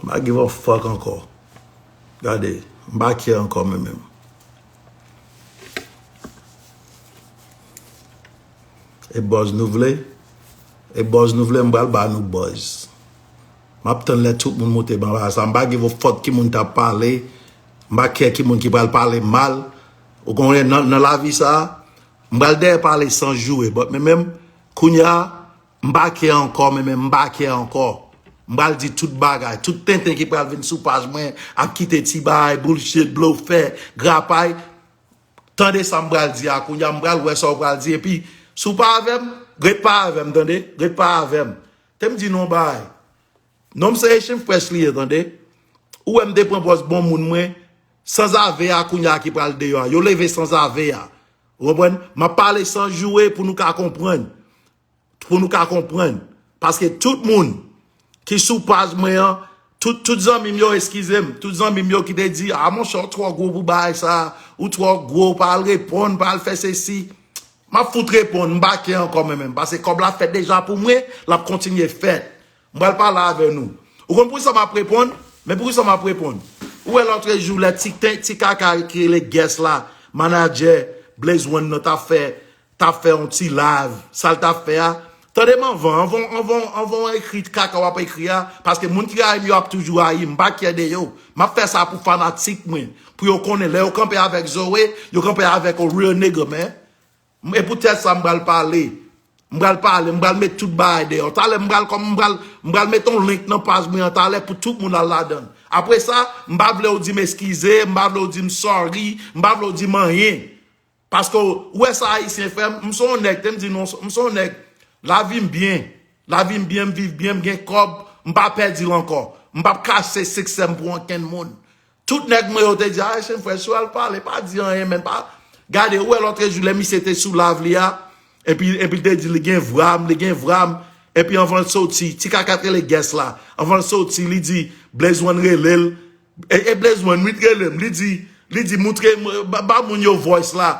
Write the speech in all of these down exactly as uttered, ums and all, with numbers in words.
M pa give a fuck ankò. Gade, m pa care ankò mwen menm. E buzz nou vle? E buzz nou vle, m pral ba nou buzz. M ap tann lè tout moun monte ban bagay sa. M pa give a fuck ki moun t ap pale. M pa care ki moun ki pral pale mal. Ou konnen nan, nan lavi sa, m pral dèyè pale san joure. But men menm, kounye a, m pa care ankò, men menm, m pa care ankò. M pral di tout bagay. Tout tenten ki pral vin sou paj mwen, ap kite ti bagay, bullshit, blofè, grapay. Tande sa m pral di a kounye a, m pral wè sa w pral di. Epi, si w pa avè m, ret pa avè m, tande? Ret pa avè m. Te m di nou yon bagay. Non m se Haitian Fresh li ye, tande? Ou wè m te pran pòz bon moun mwen, sanzave a kounye a ki pral deyò a. Yo leve sanzave a. Ou konprann? M ap pale san joure pou nou ka konprann. Pou nou ka konprann. Paske tout moun ki sou paj mwen an, tout, tout zanmi m yo, eskize m, tout zanmi m yo ki te di, "A, monchè, ou twò gwo pou bagay sa, ou twò gwo, pa al reponn, pa al fè sesi." M ap fout reponn, m pa care ankò mwen menm. Paske kòb la fèt deja pou mwen, l ap kontinye fèt. M pral pale avè nou. Ou konn poukisa m ap reponn? Men poukisa m ap reponn? Ou wè lòtrejou, lè ti, ti, ti kaka ki rele Guest la, manadjè Blaze One nan t ap fè, t ap fè yon ti live, sa l t ap fè a. Tande m anvan, anvan, anvan, anvan w ekri kaka w ap ekri a, paske moun ki rayi m yo ap toujou rayi m, m pa care de yo. M ap fè sa pou fanatik mwen, pou yo konnen lè yo kanpe avèk Zoe, yo kanpe avèk yon real nigga, man. E poutèt sa m pral pale. M pral pale, m pral met tout bagay deyò. Talè m pral kòm m pral, m pral met yon link nan paj mwen an talè pou tout moun al ladan l. Apre sa, m pa vle w di m eskize, m pa vle w di m sorry, m pa vle w di m anyen. Paske w wè sa Ayisyen fè m, m se yon nèg, te m di nou, m se yon nèg, lavi m byen. Lavi m byen, m viv byen, m gen kòb, m pa pèdi l ankò. M p ap kache siksè m pou ankenn moun. Tout nèg mwen yo te di, "A, Haitian Fresh, si w al pale, pa di anyen, men pa." Gade, ou wè lòtrejou, lè misye te sou live li a, epi, epi l te di li gen vram, li gen vram, epi anvan l soti, ti kaka t rele Guest la, anvan l soti, li di, Blaze One rele l, e, e Blaze One, wi, t rele m, li di, li di, "Moutre m, ba, ba moun yo voice la."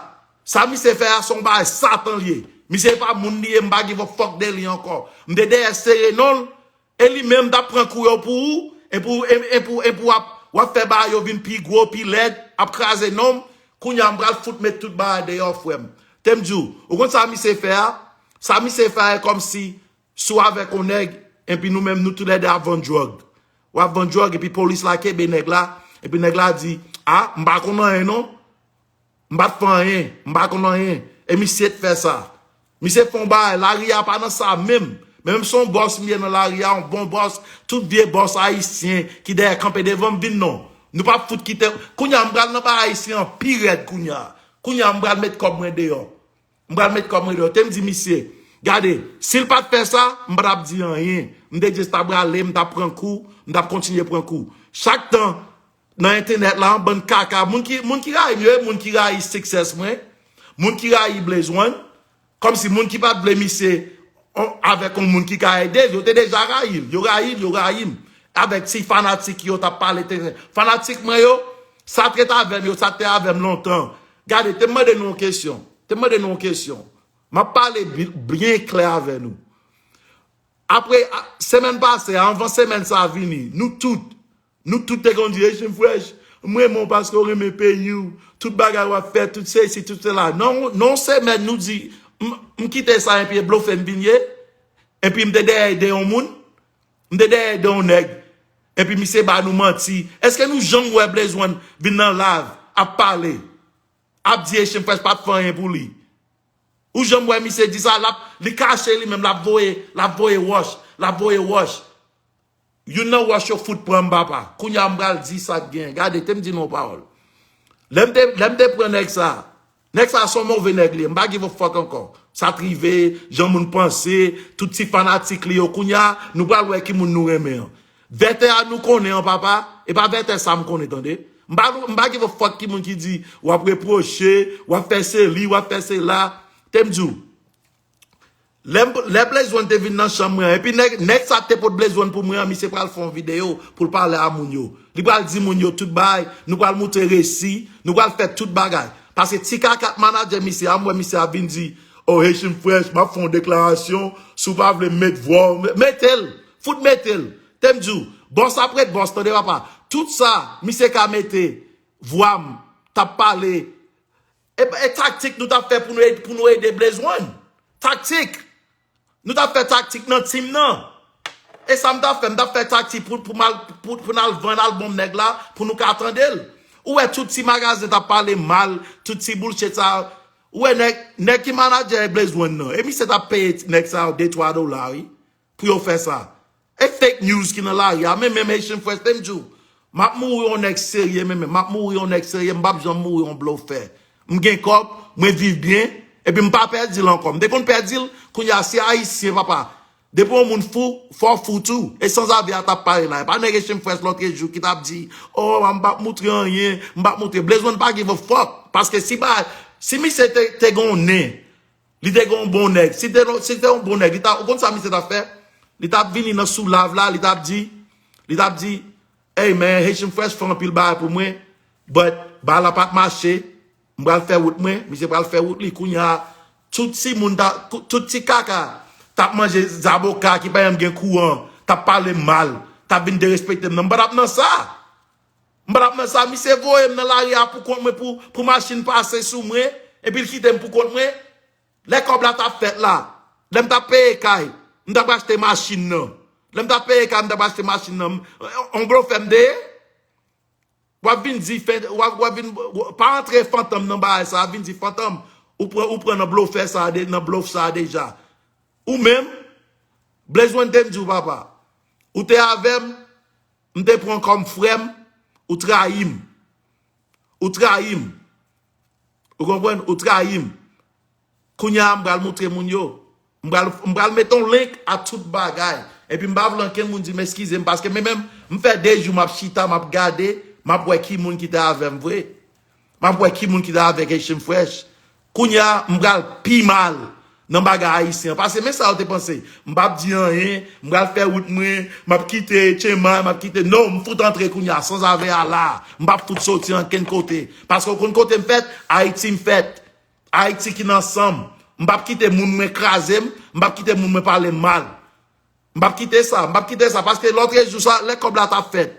Sa misye fè a se yon bagay Satan l ye. Misye pa moun li ye, m pa give a fuck de li ankò. M te dèyè sere non l, e li menm t ap pran kou yo pou ou, e pou, e, e pou, e pou w ap, w ap fè bagay yo vin pi gwo, pi lèd, ap kraze non m. Kounye a m pral fout met tout bagay deyò, frè m. Te m di w, ou konn sa misye fè a? Sa misye fè a e kòmsi si w avèk yon nèg, epi nou menm nou toulède ap vann dwòg. W ap vann dwòg, epi polis la kenbe nèg la, epi nèg la di, "A, m pa konn anyen non. M pa t fè anyen, m pa konn anyen." E misye t fè sa. Misye fè yon bagay, lari a pa nan sa menm. Men menm se yon bòs m ye nan lari a, yon bon bòs, tout vye bòs ayisyen ki dèyè kanpe devan m vin non. Nou p ap fout kite, kounye a m pral nan bagay ayisyen an pi rèd kounye a. Kounye a m pral met kòb mwen deyò. M pral met kòb mwen deyò. Te m di misye, "Gade, si l pa t fè sa, m pa t ap di anyen." M te jis t ap rale, m t ap pran kou, m t ap kontinye pran kou. Chak tan, nan entènèt la, yon bann kaka, moun ki, moun ki rayi m yo, e moun ki rayi success mwen, moun ki rayi Blaze One, kòmsi moun ki pa t vle misye on, avèk yon moun ki ka ede l, yo te deja rayi l, yo rayi l, yo rayi m. Avèk ti fanatik yo t ap pale tenten. Fanatik mwen yo, sa t ret avè m yo, sa t te avè m lontan. Gade, te m mande nou yon kesyon. Te m mande nou yon kesyon. M ap pale bi-, byen klè avè nou. Apre, a, semèn pase a, anvan semèn sa a vini, nou tout, nou tout te konn di, "Haitian Fresh, m renmen w paske w renmen peyi w. Tout bagay w ap fè, tout sesi, tout sela." Non, non, semèn nou di, "M, m kite sa epi e blofe m vin ye." Epi m te dèyè ede yon moun, m te dèyè ede yon nèg. Epi misye ba nou manti. Èske nou janm wè Blaze One vin nan live, ap pale, ap di Haitian Fresh pa t fè anyen pou li? Ou janm wè misye di sa, l ap, li kache li menm, l ap voye, l ap voye wòch, l ap voye wòch. Youn nan wòch yo fout pran m, papa. Kounye a m pral di sa k gen. Gade, te m di nou yon pawòl. Lè m te, lè m te pran nèg sa, nèg sa se yon move nèg li ye. M pa give a fuck ankò. Sa t rive, jan moun panse, tout ti fanatik li yo. Kounye a, nou pral wè ki moun nou renmen an. Vètè a nou konnen an, papa. E pa vètè sa m konnen, tande. M pa, m pa give a fuck ki moun ki di, w ap repwoche, w ap fè seli, w ap fè sela. Te m di w, lè m, lè Blaze One te vin nan chanm mwen an, epi nèg, nèg sa te pot Blaze One pou mwen an, misye pral fè yon videyo pou l pale a moun yo. Li pral di moun yo tout bagay, nou pral moutre resi, nou pral fè tout bagay. Paske ti kaka k manadjè misye a, m wè misye ap vin di, "Oh, Haitian Fresh, m ap fè yon deklarasyon, si w pa vle m met vwa w, mete l, fout mete l." Te m di w, bòs ap ret bòs, tande papa. Tout sa, misye ka mete vwa m, t ap pale. E, e taktik nou t ap fè pou nou ede, pou nou ede Blaze One. Taktik. Nou t ap fè taktik nan tim nan. E sa m t ap fè, m t ap fè taktik pou, pou, mal, pou, pou n al vann albòm nèg la, pou nou ka tande l. Ou wè tout ti magazen t ap pale mal, tout ti bullshit sa. Ou wè nèg, nèg ki manadjè Blaze One nan. E misye t ap peye nèg sa yo de twa dola, wi. Pou yo fè sa. E fake news ki nan lari a, men menm Haitian Fresh te m di w, m ap mouri yon nèg serye, men menm, m ap mouri yon nèg serye, m p ap janm mouri yon blofè. M gen kòb, mwen viv byen, epi m pa pèdi l ankò. M te konn pèdi l, kounye a se Ayisyen, papa. Depi yon moun fou, fò w fou tou. E sanzave a t ap pale la. E pa nèg Haitian Fresh lòtrejou ki t ap di, oh, m p ap moutre anyen, m p ap moutre. Blaze One pa give a fuck. Paske si ba, si misye te, te gen yon nen, li te gen yon bon nèg. Si te, si te yon bon nèg, li ta, ou konn sa misye t ap fè? Li t ap vini nan sou live la, li t ap di, li t ap di, hey man, Haitian Fresh fè anpil bagay pou mwen, but bagay la pa t mache, m pral fè wout mwen, misye pral fè wout li. Kounye a, tout ti moun, ta, tout ti kaka, t ap manje zaboka ki pa janm gen kouran, t ap pale m mal, t ap vin derespekte m nan. M pa t ap nan sa. M pa t ap nan sa. Misye voye m nan lari a pou kont mwen, pou, pou machin pase sou mwen, epi l kite m pou kont mwen. Lè kòb la t ap fèt la, lè m t ap peye kay, m t ap achte machin nan. Lè m t ap peye kay, m t ap achte machin nan. M, on blofè m te ye? W ap vin di, fen, w ap, w ap vin, pa antre fantom nan bagay sa, vin di fantom, ou pran, ou pran nan blofè sa, de, nan blof sa deja. Ou menm, Blaze One te m di w, papa. Ou te avè m, m te pran kòm frè m, ou trayi m. Ou trayi m. Ou konprann? Ou trayi m. Kounye a, m pral moutre moun yo. M pral, m pral mete yon link a tout bagay. Epi m pa vle ankenn moun di m eskize m, paske men menm, m fè de jou m ap chita, m ap gade, m ap wè ki moun ki te avè m vre. M ap wè ki moun ki te avèk Haitian Fresh. Kounye a, m pral pi mal nan bagay ayisyen an. Paske men sa yo te panse. M p ap di anyen, m pral fè wout mwen, m ap kite Chema, m ap kite. Non, m fout antre kounye a, sanzave a la. M p ap fout soti ankenn kote. Paske w konn kote m fèt? Ayiti m fèt. Ayiti ki nan san m. M p ap kite moun mwen kraze m, m p ap kite moun mwen pale m mal. M p ap kite sa, m p ap kite sa, paske lòtrejou sa, lè kòb la t ap fèt,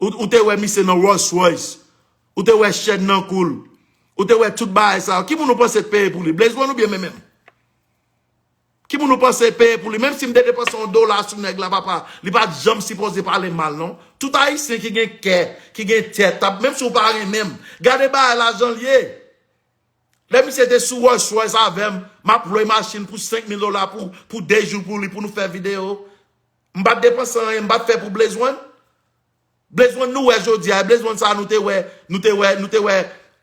ou, ou te wè misye nan Rolls Royce, ou te wè chèn nan kou l, ou te wè tout bagay sa yo. Ki moun ou panse t peye pou li? Blaze One oubyen men menm? Ki moun ou panse peye pou li? Menm si m te depanse yon dola sou nèg la, papa, li pa t janm sipoze pale m mal, non. Tout ayisyen ki gen kè, ki gen tèt, t ap, menm si w pa renmen m, gade bagay la jan l ye. Lè misye te sou Rolls Royce avè m, m ap lwe machin pou senk mil dola pou, pou de jou pou li, pou nou fè videyo. M pa t depanse anyen, m pa t fè pou Blaze One. Blaze One nou wè jodi a, e Blaze One sa nou te wè, nou te wè, nou te wè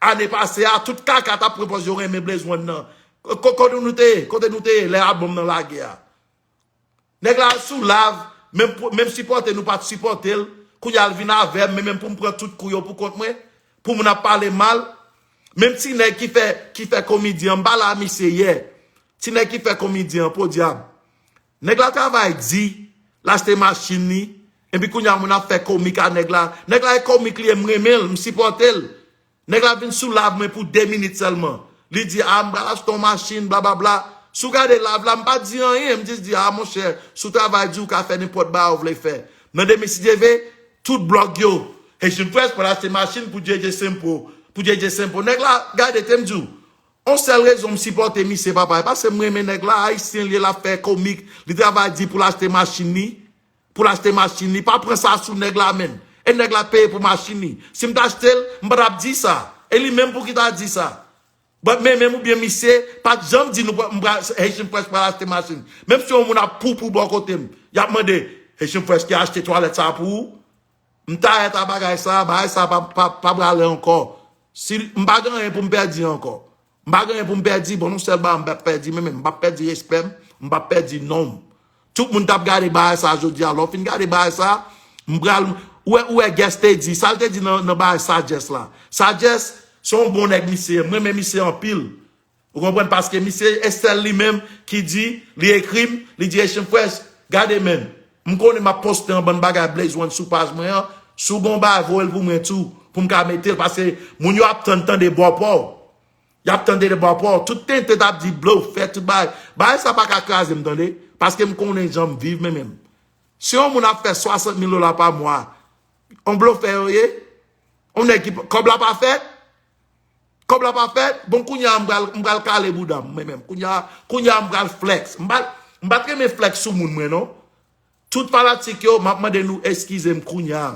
ane pase a, tout kaka t ap pran pòz yo renmen Blaze One nan. Ko-, kote nou te ye? Kote nou te ye lè albòm nan lage a? Nèg la sou live, menm, pou, menm sipòte nou pa t sipòte l, kounye a l vin avè m, men menm pou m pran tout kou yo pou kont mwen, pou moun ap pale m mal. Menm ti nèg ki fè, ki fè komedyen an, m pale a misye yè. Ti nèg ki fè komedyen an, podyab. Nèg la travay di, l achte machin li, epi kounye a moun ap fè komik a nèg la. Nèg la e komik li ye, m renmen l, m sipòte l. Nèg la vin sou live mwen pou de minit sèlman. Li di, a, m pral achte yon machin, blablabla. Si w gade live la, m pa di anyen, m jis di, a, monchè, si w travay di, w ka fè nenpòt bagay w vle fè. Nan demen, si Dye vle, tout blòg yo, Haitian Fresh pral achte machin pou J J Simple, pou J J Simple. Nèg la, gade, te m di w, yon sèl rezon m sipòte misye, papa, e paske m renmen nèg la, ayisyen l ye, l ap fè komik, li travay di pou l achte machin li, pou l achte machin li, pa pran sa sou nèg la menm. E nèg la peye pou machin li. Si m t achte l, m pa t ap di sa. E li menm pou ki ta di sa. But men menm oubyen misye, pa t janm di nou, m pral, Haitian Fresh pral achte machin. Menm si yon moun ap poupou bò kote m, y ap mande, Haitian Fresh ki achte twalèt sa pou ou? M tayèt a bagay sa, bagay sa pa, pa, pa prale ankò. Si m pa gen anyen pou m pèdi ankò. M pa gen anyen pou m pèdi, bon, yon sèl bagay m p ap pèdi, men, men m p ap pèdi respè m, m p ap pèdi non m. Tout moun t ap gade bagay sa jodi a, lè w fin gade bagay sa, m pral, ou wè, ou wè Guess te di, sa l te di nan, nan bagay Sagesse la. Sagesse, se yon bon nèg misye ye, m renmen misye anpil. Ou konprann? Paske misye, e sèl li menm ki di, li ekri m, li di, Haitian Fresh, gade men, m konnen m ap poste yon bann bagay Blaze One sou paj mwen an, si w gen yon bagay, voye l pou mwen tou, pou m ka mete l, paske moun yo ap tann tande bò pa w. Y ap tande bò pa w. Tout tenten t ap di blofè, tout bagay. Bagay sa pa ka kraze m, tande, paske m konnen jan m viv, men menm. Si yon moun ap fè swasant mil dola pa mwa, yon blofè yo ye? Yon nèg ki kòb la pa fèt? Kòb la pa fèt? Bon, kounye a m pral, m pral kale bouda m, mwen menm. Kounye a, kounye a m pral flex. M pa, m pa t renmen flex sou moun mwen, non. Tout fanatik yo, m ap mande nou eskize m kounye a.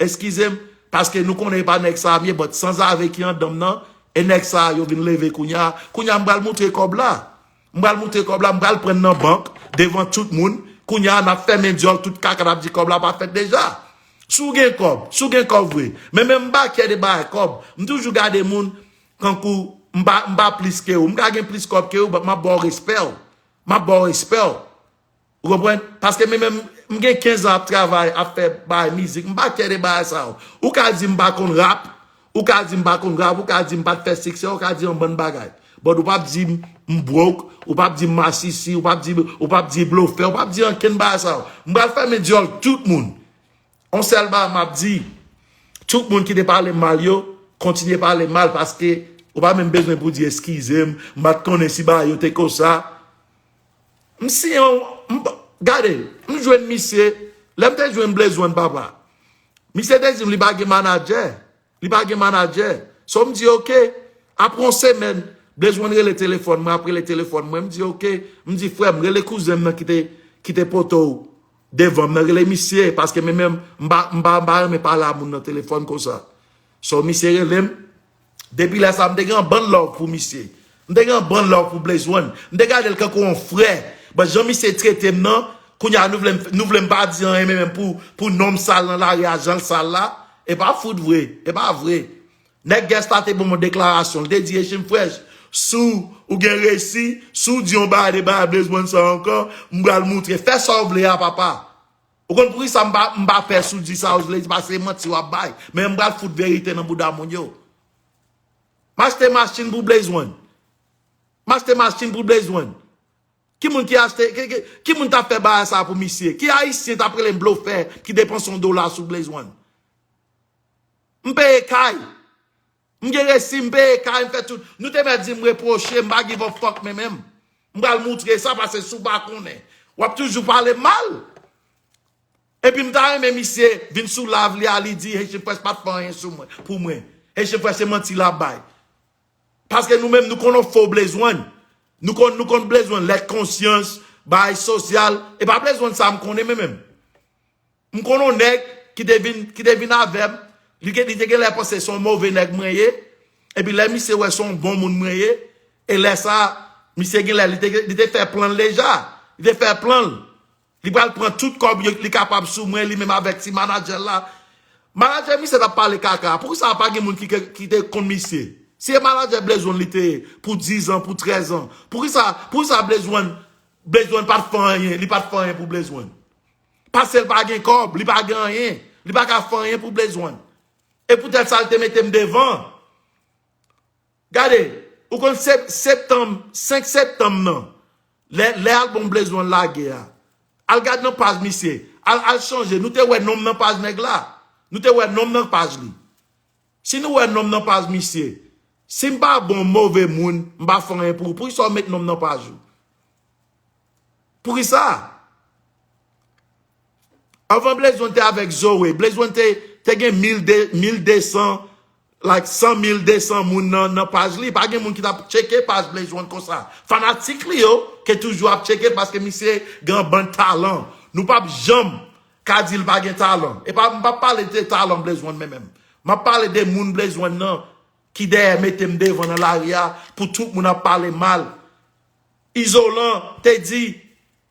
Eskize m, paske nou konnen e pa nèg sa a m ye, but sanzave ki anndan m nan, e nèg sa a yo vin leve kounye a. Kounye a m pral moutre kòb la. M pral moutre kòb la, m pral pran nan bank, devan tout moun. Kounye a n ap fèmen dyòl tout kaka n ap di kòb la pa fèt deja. Si w gen kòb, si w gen kòb vre. Men menm m pa kyè de bagay kòb. M toujou gade moun kankou m pa, m pa plis ke ou. M ka gen plis kòb ke ou, but m ap ba w respè w. M ap ba w respè w. Ou konprann? Paske men menm, m gen kenz an ap travay, ap fè bagay mizik. M pa kyè de bagay sa yo. Ou ka di m pa konn rap, ou ka di m pa konn rap, ou ka di m pa t fè siksè, ou ka di yon bann bagay. But ou p ap di m, m broke, ou p ap di m masisi, ou p ap di, ou p ap di blofè, ou p ap di ankenn bagay sa yo. M pral fèmen dyòl tout moun. On sèl bagay m ap di, tout moun ki te pale m mal yo, kontinye pale m mal paske ou pa menm bezwen pou di eskize m, m pa t konnen si bagay yo te konsa. M siyen yon, m, gade, m jwenn misye, lè m te jwenn Blaze One papa. Misye te di m li pa gen manadjè. Li pa gen manadjè. So m di, "Ok." Apre yon semèn, Blaze One rele telefòn mwen, ap rele telefòn mwen. M di, "Ok." M di, "Frè m, rele kouzen m nan ki te, ki te pote w devan m nan, rele misye, paske men menm, m pa, m pa, m pa renmen pale a moun nan telefòn konsa." So misye rele m. Depi lè sa, m te gen yon bann love pou misye. M te gen yon bann love pou Blaze One. M te gade l kankou yon frè. But jan misye trete m nan, kounye a nou vle m, nou vle m pa di anyen, men menm pou, pou non m sal nan lari a, jan l sal la, e pa fout vre, e pa vre. Nèg Gangsta te ban m yon deklarasyon, l te di, "Echin Fresh, si w gen resi, si w di yon bagay de bagay Blaze One sa ankò, m pral moutre, fè sa w vle a, papa." Ou konn poukisa m pa, m pa pè si w di sa w vle di, paske se manti w ap bay. Men m pral fout verite nan bouda moun yo. M achte machin pou Blaze One. M achte machin pou Blaze One. Ki moun ki achte, ki, ki, ki moun t ap fè bagay sa pou misye? Ki ayisyen t ap rele m blofè ki depanse yon dola sou Blaze One? M peye kay. M gen resi, m peye kay, m fè tout. Nou te mèt di m repwoche, m pa give a fuck men menm. M pral moutre sa, paske si w pa konnen, w ap toujou pale m mal. Epi m ta renmen misye vin sou live li a, li di Haitian Fresh pa t fè anyen sou mwen, pou mwen. Haitian Fresh se manti l ap bay. Paske nou menm nou konn on fo Blaze One. Nou konn, nou konn Blaze One, lèt konsyans, bagay sosyal. E pa Blaze One sa m konnen men menm. M konn on nèg ki te vin, ki te vin avè m. Li, te- li te genlè panse se on move nèg mwen ye. Epi lè misye wè se on bon moun mwen ye, e lè sa, misye genlè, li te, li te fè plan l deja. Li te fè plan l. Li pral pran tout kòb yo, li kapab sou mwen, li menm avèk ti manadjè l la. Manadjè misye t ap pale kaka. Poukisa pa gen moun ki, ki te konn misye? Si e manadjè Blaze One li te ye pou diz an, pou trèz an, poukisa, poukisa Blaze One, Blaze One pa t fè anyen, li pa t fè anyen pou Blaze One? Paske l pa gen kòb, li pa gen anyen, li pa ka fè anyen pou Blaze One. E poutèt sa l te mete m devan. Gade, ou konn sep- septanm, senk septanm nan, lè, lè albòm Blaze One lage a, al gad nan paj misye, al, al chanje, nou te wè non m nan paj nèg la, nou te wè non m nan paj li. Si nou wè non m nan paj misye, si m pa bon, move moun, m pa fè anyen pou ou, poukisa w met non m nan paj ou? Poukisa? Anvan Blaze One te avèk Zoe, Blaze One te, te gen mil de, mil de san, like, san mil de san moun nan, nan paj li. Pa gen moun ki t ap tcheke paj Blaze One konsa. Fanatik li yo ke toujou ap tcheke l paske misye gen yon bann talan. Nou p ap janm ka di l pa gen talan. E pa, m p ap pale de talan Blaze One men menm. M ap pale de moun Blaze One nan ki dèyè mete m devan nan lari a pou tout moun ap pale mal. Izolan te di,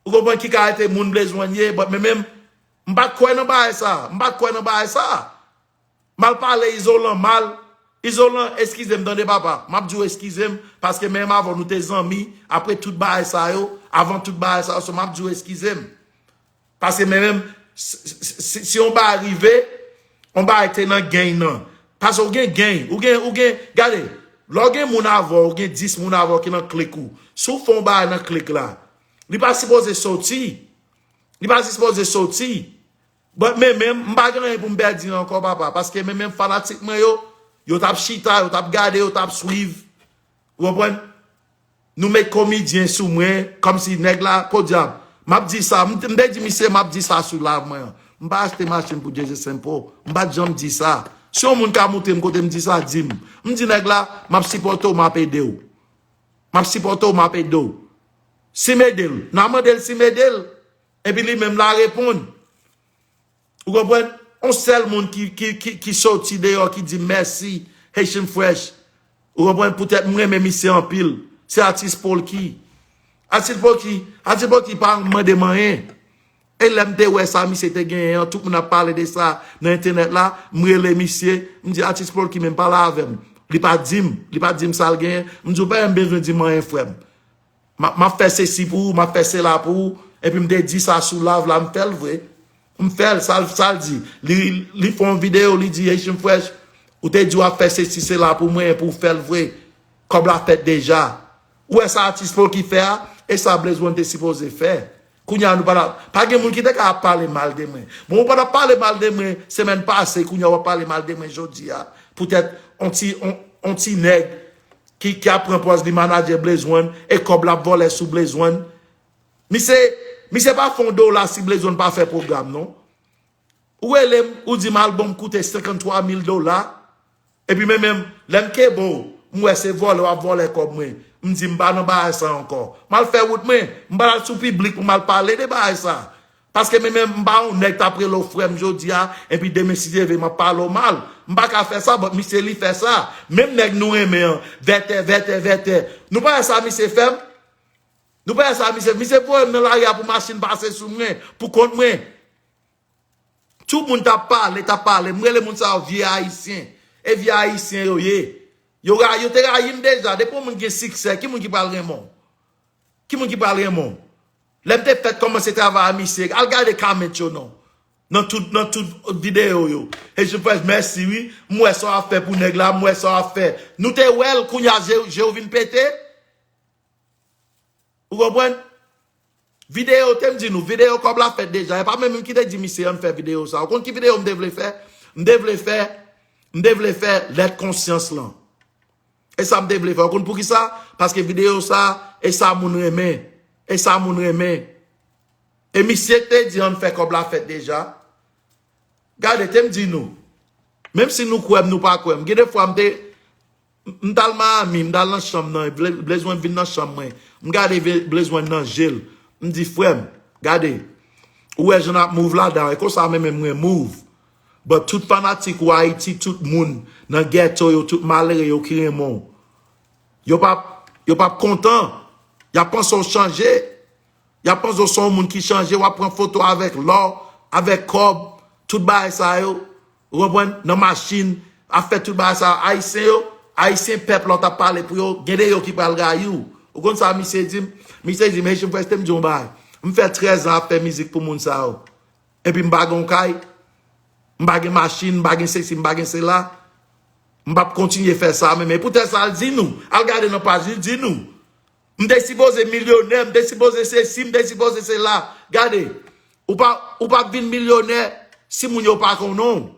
ou konprann ki kalite moun Blaze One ye, but men menm, m pa t kwè nan bagay sa, m pa t kwè nan bagay sa. M al pale Izolan mal, Izolan, eskize m tande papa, m ap di w eskize m, paske menm avè w nou te zanmi, apre tout bagay sa yo, avan tout bagay sa yo, so m ap di w eskize m. Paske men menm, si, si, si, si yon bagay rive, yon bagay te nan gang nan. Paske ou gen gang, ou gen, ou gen, gade, lè w gen moun avè w, ou gen dis moun avè w ki nan klik ou. Si w fè yon bagay nan klik la, li pa sipoze soti. Li pa sipoze soti. But men menm, m pa gen anyen pou m pèdi ankò, papa. Paske men menm fanatik mwen yo, yo t ap chita, yo t ap gade, yo t ap swiv. Ou konprann? Nou met komedyen sou mwen, kòmsi nèg la, podyab, M ap di sa, m te di misye, m ap di sa sou live mwen an. M pa achte machin pou Jeze Senpo. M pa t janm di sa. Si yon moun ka moutre m kote m di sa, di m. M di nèg la, m ap sipòte w, m ap ede w. M ap sipòte w, m ap ede w. Si m ede l, n a mande l si m ede l. Epi li menm la reponn. Ou konprann? On sèl moun ki, ki, ki, ki soti deyò ki di mèsi Haitian Fresh. Ou konprann? Poutèt m renmen misye anpil. Se atis Polky. Atis Polky, atis Polky pa mande m anyen. E lè m te wè sa misye te genyen an, tout moun ap pale de sa nan entènèt la, m rele misye, m di atis Polky menm pale avè m. Li pa di m, li pa di m sa l genyen. M di w pa janm bezwen di m anyen frè m. M ap, m ap fè sesi pou ou, m ap fè sela pou ou. Epi m te di sa sou live la, m fè l vre. M fè l, sa l, sa l di. Li, li fè yon videyo, li di Haitian Fresh, ou te di w ap fè sesi sela pou mwen, epi w fè l vre. Kòb la fèt deja. Ou wè sa atis Polky fè a? E sa Blaze One te sipoze fè. Kounye a nou pa la, pa gen moun ki te ka ap pale mal de mwen. Bon, ou pa t ap pale mal de mwen semèn pase, kounye a w ap pale mal de mwen jodi a. Poutèt on ti, on, on ti nèg ki, ki ap pran pòz li manadjè Blaze One e kòb l ap vòlè sou Blaze One. Misye, misye pa fè yon dola si Blaze One pa fè pwogram, non. Ou rele m, ou di m albòm koute senkanntwa mil dola. Epi men menm, lè m kenbe w, m wè se vòlè w ap vòlè kòb mwen. M di m pa nan bagay sa ankò. M al fè wout mwen, m pa al sou piblik pou m al pale de bagay sa. Paske men menm, m pa yon nèg t ap rele w frè m jodi a, epi demen si Dye vle m ap pale w mal. M pa ka fè sa, but misye li fè sa. Menm nèg nou renmen an, vètè, vètè, vètè. Nou pa wè sa misye fè m? Nou pa wè sa misye, misye voye m nan lari a pou machin pase sou mwen, pou kont mwen. Tout moun t ap pale, t ap pale. M rele moun sa yo vye ayisyen. E vye ayisyen yo ye. Yo, ra- yo te rayi m deja. Depi yon moun gen siksè, ki moun ki pral renmen w? Ki moun ki pral renmen w? Lè m te fèk kòmanse travay a misye, al gade comment yo non. Nan tout, nan tout videyo yo. Haitian Fresh, mèsi wi. M wè sa w ap fè pou nèg la, m wè sa w ap fè. Nou te wè l, kounye a je, je w vin pete. Ou konprann? Videyo, te m di nou, videyo kòb la fèt deja. E pa menm ki te di misye ann fè videyo sa. Ou konn ki videyo m te vle fè? M te vle fè, m te vle fè lèt konsyans lan. E sa m te vle fè. Ou konn poukisa? Paske videyo sa, e sa moun renmen. E sa moun renmen. E misye k te di ann fè kòb la fèt deja. Gade, te m di nou. Menm si nou kwè m, nou pa kwè m. Gen de fwa m te, m t al Miami, m t al nan chanm nan, Blaze One vin nan chanm mwen. M gade Blaze One nan je l. M di, frè m, gade, ou wè jan n ap move ladan, e konsa menm mwen move. But tout fanatik ou Ayiti, tout moun nan ghetto yo, tout malere yo ki renmen w, yo p ap, yo p ap kontan. Y ap panse w chanje. Y ap panse w se yon moun ki chanje, w ap pran foto avèk lò, avèk kòb, tout bagay sa yo. Ou konprann? Nan machin, ap fè tout bagay sa yo. Ayisyen yo, Ayisyen pèp la w t ap pale pou yo, gen de yo ki pral rayi w. Ou konn sa misye di m? Misye di m, Haitian Fresh, te m di w yon bagay. M fè trèz an ap fè mizik pou moun sa yo. Epi m pa gen yon kay, m pa gen machin, m pa gen sesi, m pa gen sela. M p ap kontinye fè sa menm. E poutèt sa, al di nou. Al gade nan paj li, di nou. M te sipoze milyonè, m te sipoze sesi, m te sipoze sela. Gade, ou pa, ou p ap vin milyonè si moun yo pa konnen w.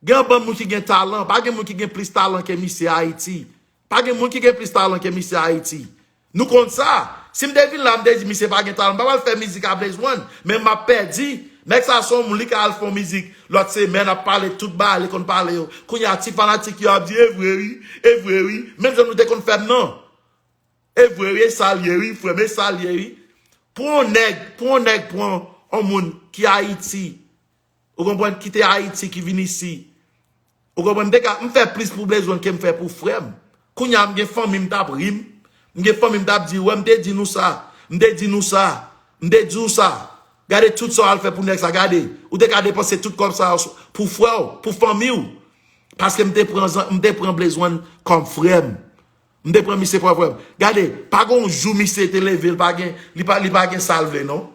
Gen anbann moun ki gen talan, pa gen moun ki gen plis talan ke misye Ayiti. Pa gen moun ki gen plis talan ke misye Ayiti. Nou konn sa. Si m te vin la, m te di misye pa gen talan, m pa pral fè mizik a Blaze One, men m ap pèdi. Nèg sa se yon moun, li ka al fè yon mizik lòt semèn, ap pale tout bagay li konn pale yo. Kounye a, ti fanatik yo ap di, e vre wi, e vre wi. Menm jan nou te konn fè m nan. E vre wi, e sa l ye wi, frè m, e sa l ye wi. Pou yon nèg, pou yon nèg pran yon moun ki Ayiti, ou konprann, kite Ayiti, ki vin isi. Ou konprann, m te ka, m fè plis pou Blaze One ke m fè pou frè m. Kounye a, m gen fanmi m t ap ri m. M gen fanmi m t ap di, wè, m te di nou sa, m te di nou sa, m te di w sa. Gade tout sa w al fè pou nèg sa, gade. Ou te ka depanse tout kòb sa yo pou frè w, pou fanmi w. Paske m te pran, m te pran Blaze One kòm frè m. M te pran misye frè frè m. Gade, pa gen yon jou misye te leve, li pa gen, li pa, li pa gen sa l vle, non.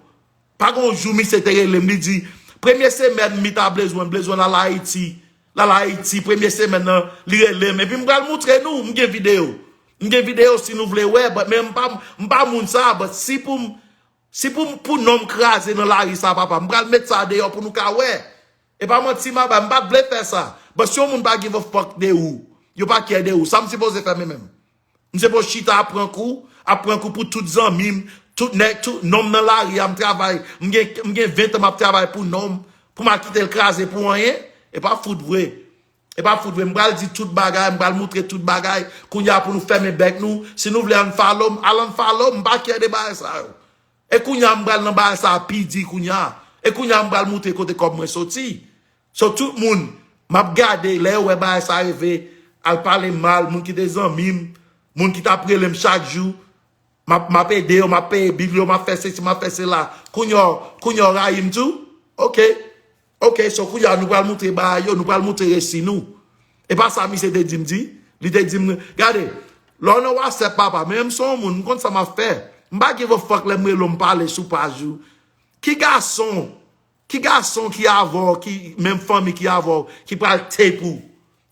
Pa gen yon jou misye te rele m, li di, premye semèn m meet a Blaze One, Blaze One al Ayiti. L al Ayiti, premye semèn nan, li rele m. Epi m pral moutre nou, m gen videyo. M gen videyo si nou vle wè, but, men m pa, m pa moun sa, but si pou m, si pou m, pou non m kraze nan lari sa, papa, m pral met sa deyò pou nou ka wè. E pa manti m ap bay, m pa t vle fè sa. But si yon moun pa give a fuck de ou, yo pa care de ou, sa m sipoze fè men menm? M sipoze chita ap pran kou, ap pran kou pou tout zanmi m, Tout nèg, tout nonm nan lari a, m travay. M gen, m gen ven tan m ap travay pou nonm. Pou m al kite l kraze pou anyen. E pa fout vre. E pa fout vre. M pral di tout bagay, m pral moutre tout bagay. Kounye a pou nou fèmen bèk nou. Si nou vle unfollow m, al unfollow m. M pa care de bagay sa yo. E kounye a m pral nan bagay sa a pi di kounye a. E kounye a m pral moutre kote kòb mwen soti. So tout moun, m ap gade, lè yo wè bagay sa rive, al pale mal, moun ki te zanmi m, moun ki t ap rele m chak jou, m ap, m ap ede yo, m ap peye bil yo, m ap fè sesi, m ap fè sela. Kounye a, kounye a w rayi m tou? Ok. Ok, so kounye a nou pral moutre bagay yo, nou pral moutre resi nou. E pa sa misye te di m di? Li te di m, gade, lè w nan WhatsApp papa, men m se yon moun, m konn sa m ap fè. M pa give a fuck lè m rele w, m pale sou paj ou. Ki gason, ki gason ki avè w, ki menm fanmi ki avè w, ki pral tape ou,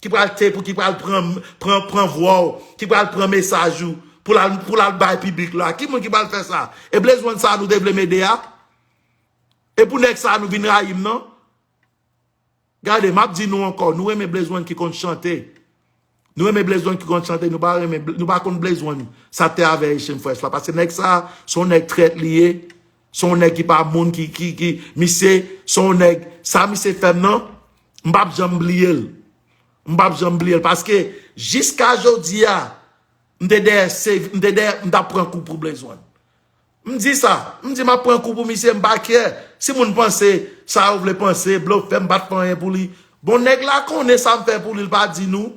ki pral tape ou, ki pral pran, pran, pran vwa w, ki pral pran mesaj ou, pou l al, pou l al bay piblik la? Ki moun ki pral fè sa? E Blaze One sa nou te vle m ede a? E pou nèg sa nou vin rayi m nan? Gade, m ap di nou ankò, nou renmen Blaze One ki konn chante. Nou renmen Blaze One ki konn chante, nou pa renmen, nou pa konn Blaze One sa te avè Haitian Fresh la. Paske nèg sa, se yon nèg trèt li ye. Se yon nèg ki pa moun, ki, ki, ki, misye, se yon nèg, sa misye fè m nan, m p ap janm bliye l. M p ap janm bliye l. Paske, jiska jodi a, m te dèyè, se, m te dèyè, m t ap pran kou pou Blaze One. M di sa, m di m ap pran kou pou misye, m pa care. Si moun panse sa yo vle panse, blofè, m pa t fè anyen pou li. Bon, nèg la konnen sa m fè pou li, l pa di nou.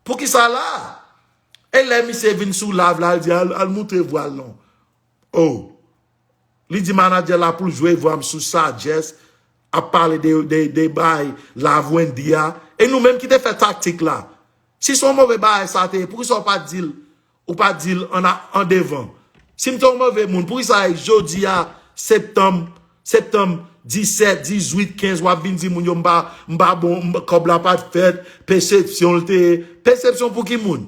Poukisa la? E lè misye vin sou live la, l di, al, al moutre vwa l non. Oh. Li di manadjè la pou l jwe vwa m sou Sagesse, ap pale de, de, de bay Love Wendy a. E nou menm ki te fè taktik la. Si se yon move bagay sa te ye, poukisa w pa di l, ou pa di l an, an devan? Si m te yon move moun, poukisa jodi a, septanm, septanm disèt, dizuit, kenz, w ap vin di moun yo m pa, m pa bon, m, kòb la pa t fèt, pesepsyon l te ye? Pesepsyon pou ki moun?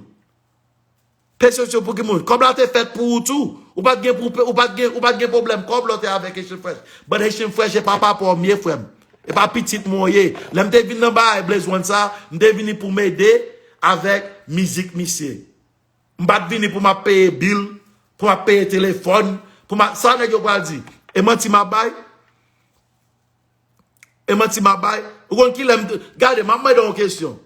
Pesepsyon pou ki moun? Kòb la te fèt pou ou tou. Ou pa t gen pou, ou pa t gen, ou pa t gen pwoblèm kòb lè w te avèk Haitian Fresh. But Haitian Fresh e pa papa w m ye, frè m. E pa pitit mwen w ye. Lè m te vin nan bagay Blaze One sa, m te vini pou m ede avèk mizik misye. M pa t vini pou m ap peye bil, pou m ap peye telefòn, pou m ap, sa nèg yo pral di? E manti m ap bay? E manti m ap bay? Ou konn kilè m te, gade, m ap mande w yon kesyon.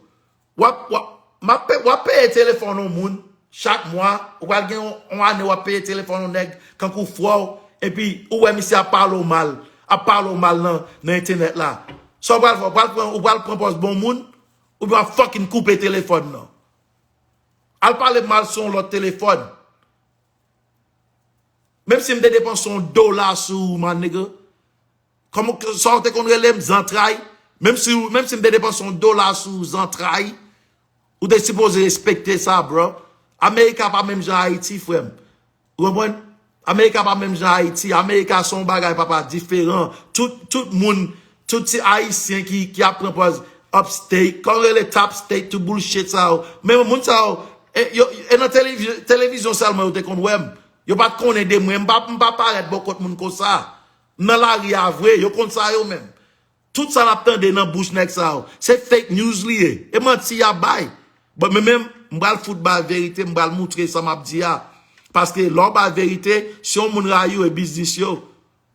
W ap, w ap, m ap pe-, w ap peye telefòn yon moun chak mwa, ou pral gen yon, yon ane w ap peye telefòn yon nèg kankou frè w, epi ou wè misye ap pale w mal, ap pale w mal nan, nan entènèt la. Sa w pral fè? W pral pran, ou pral pran pòz bon moun, oubyen w ap fucking koupe telefòn nan? Al pale m mal sou yon lòt telefòn. Menm si m te depanse yon dola sou ou, my nigga. Kòman, sa w te konn rele m, zantray? Menm si, menm si m te depanse yon dola sou ou, zantray, ou te sipoze respekte sa, bro. Amerika pa menm jan Ayiti, frè m. Ou konprann? Amerika pa menm jan Ayiti. Amerika se yon bagay, papa, diferan. Tout, tout moun, tout ti Ayisyen ki, ki ap pran pòz upstate, kòm rele top state, tout bullshit sa yo. Men moun sa yo, e, yo, e nan televi-, televizyon sèlman yo te konn wè m. Yo pa t konnen de mwen. M pa, m pa parèt bò kot moun konsa. M nan lari a vre, yo konn sa yo menm. Tout sa n ap tande nan bouch nèg sa yo, se fake news li ye. E manti y ap bay. But men menm, m pral fout bay verite, m pral moutre sa m ap di a. Paske lè w bay verite, si yon moun rayi w, e biznis yo.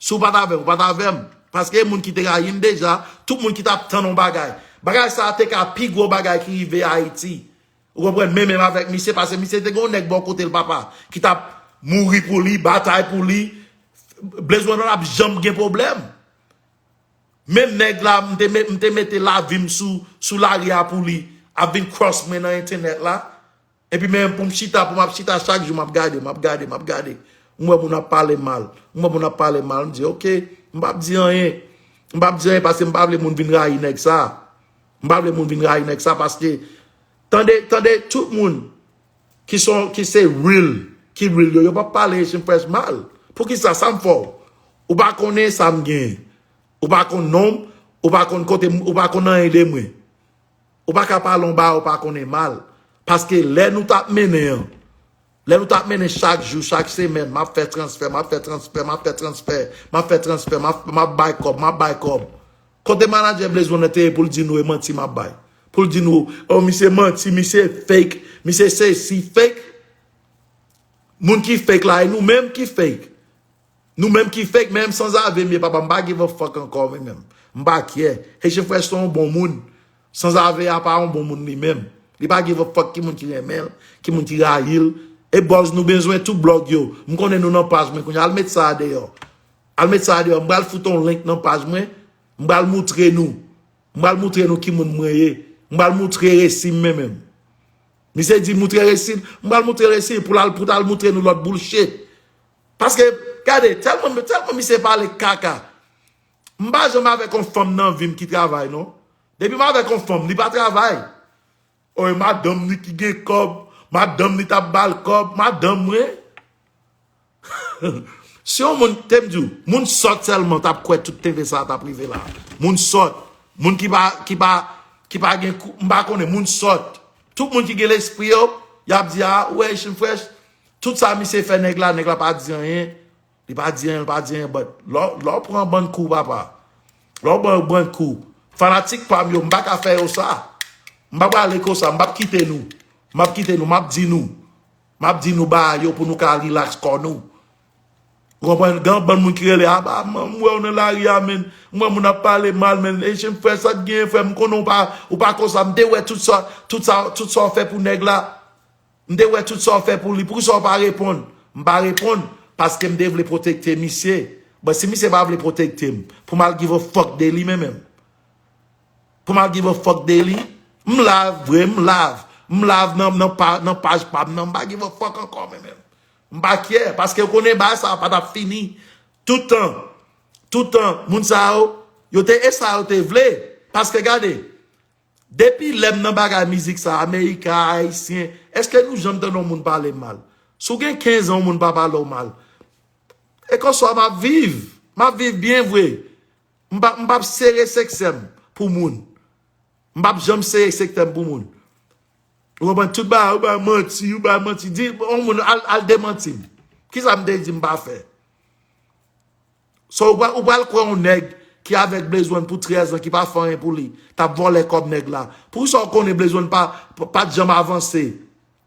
Si w pa t avè m, ou pa t avè m. Paske e moun ki te rayi m deja, tout moun ki t ap tann yon bagay. Bagay sa a te ka pi gwo bagay ki rive Ayiti. Ou konprann? Men menm avèk misye, paske misye te gen yon nèg bò kote l, papa, ki t ap mouri pou li, batay pou li. Blaze One pa t ap janm gen pwoblèm. Menm nèg la, m te met, m te mete lavi m sou, sou lari a pou li, ap vin cross mwen nan entènèt la. Epi men pou m chita, pou m ap chita chak jou, m ap gade, m ap gade, m ap gade. M wè moun ap pale mal. M wè moun ap pale mal, m di, "Ok, m p ap di anyen." M p ap di anyen paske m pa vle moun vin rayi nèg sa. M pa vle moun vin rayi nèg sa paske, tande, tande, tout moun ki son, ki se real, ki real yo, yo p ap pale Haitian Fresh mal. Poukisa? Sa m fè w? Ou pa konnen sa m genyen. Ou pa konn non m, ou pa konn kote m, ou pa konn anyen de mwen. Ou pa ka pale yon bagay ou pa konnen mal. Paske lè nou t ap mennen an, lè nou t ap mennen chak jou, chak semèn, m ap fè transfè, m ap fè transfè, m ap fè transfè, m ap fè transfè, m ap, m ap bay kòb, m ap bay kòb. Kote manadjè Blaze One nan te ye pou l di nou e manti m ap bay? Pou l di nou, "Oh, misye manti, misye fake, misye sesi, fake." Moun ki fake la, e nou menm ki fake. Nou menm ki fake, menm sanzave m ye papa, m pa give a fuck ankò mwen menm. M pa care. Haitian Fresh se yon bon moun. Sanzave a pa yon bon moun li menm. Li pa give a fuck ki moun ki renmen l, ki moun ki rayi l. E bòz nou bezwen tout blòg yo. M konnen nou nan paj mwen kounye a. Al met sa a deyò. Al met sa a deyò. M pral fout yon link nan paj mwen. M pral moutre nou. M pral moutre nou ki moun mwen ye. M pral moutre resi m mwen menm. Misye di moutre resi l. M pral moutre resi l pou l al pou t al moutre nou lòt bullshit. Paske, gade, tèlman, tèlman misye pale kaka. M pa janm avèk yon fanm nan vi m ki travay, non. Depi m avèk yon fanm, li pa travay. O, e madanm ni ki gen kòb, madanm ni t ap ba l kòb, madanm mwen. Si yon moun, te m di w, moun sòt sèlman t ap kwè tout tenten sa a t ap rive la. Moun sòt, moun ki pa, ki pa, ki pa gen kou, m pa konnen, moun sòt. Tout moun ki gen lespri yo, y ap di, a, ou wè Haitian Fresh, tout sa misye fè nèg la, nèg la pa di anyen. Li pa di anyen, li pa di anyen, but lè w, lè w pran bann kou, papa. Lè w pran bann kou. Fanatik pa m yo, m pa ka fè yo sa. M pa prale konsa, m p ap kite nou. M ap kite nou, m ap di nou. M ap di nou bagay yo pou nou ka relax kò nou. Ou konprann? Gen yon bann moun ki rele, a ba, m wè w nan lari a, men. M wè moun ap pale mal, men. Haitian Fresh, sa t genyen, frè m, m konnen w pa, ou pa konsa. M te wè tout sa, tout sa, tout sa w fè pou nèg la. M te wè tout sa w fè pou li. Poukisa w pa reponn? M pa reponn paske m te vle pwotekte misye. But si misye pa vle pwotekte m, pou m al give a fuck de li menm menm. Pou m al give a fuck de li, m live vre, m live. M live nan, nan, pa, nan paj pa m nan, m pa give a fuck ankò menm menm. M pa care, paske w konnen bagay sa a pa t ap fini. Tout tan, tout tan, moun sa yo, yo te e sa yo te vle. Paske gade, depi lè m nan bagay mizik sa, Amerika, Ayisyen, èske nou janm tande yon moun pale m mal? Si w gen kenz an, yon moun pa pale w mal. E konsa m ap viv. M ap viv byen vre. M p ap, m p ap sere seksè m pou moun. M p ap janm sere seksè m pou moun. Ou konprann? Tout bagay, ou bay manti, ou bay manti. Di yon moun al, al demanti m. Kisa m te di m pa fè? So, ou pral, ou pral kwè yon nèg ki avèk Blaze One pou trèz an, ki pa fè anyen pou li, t ap vòlè kòb nèg la. Poukisa w konnen Blaze One pa, pa, pa t janm avanse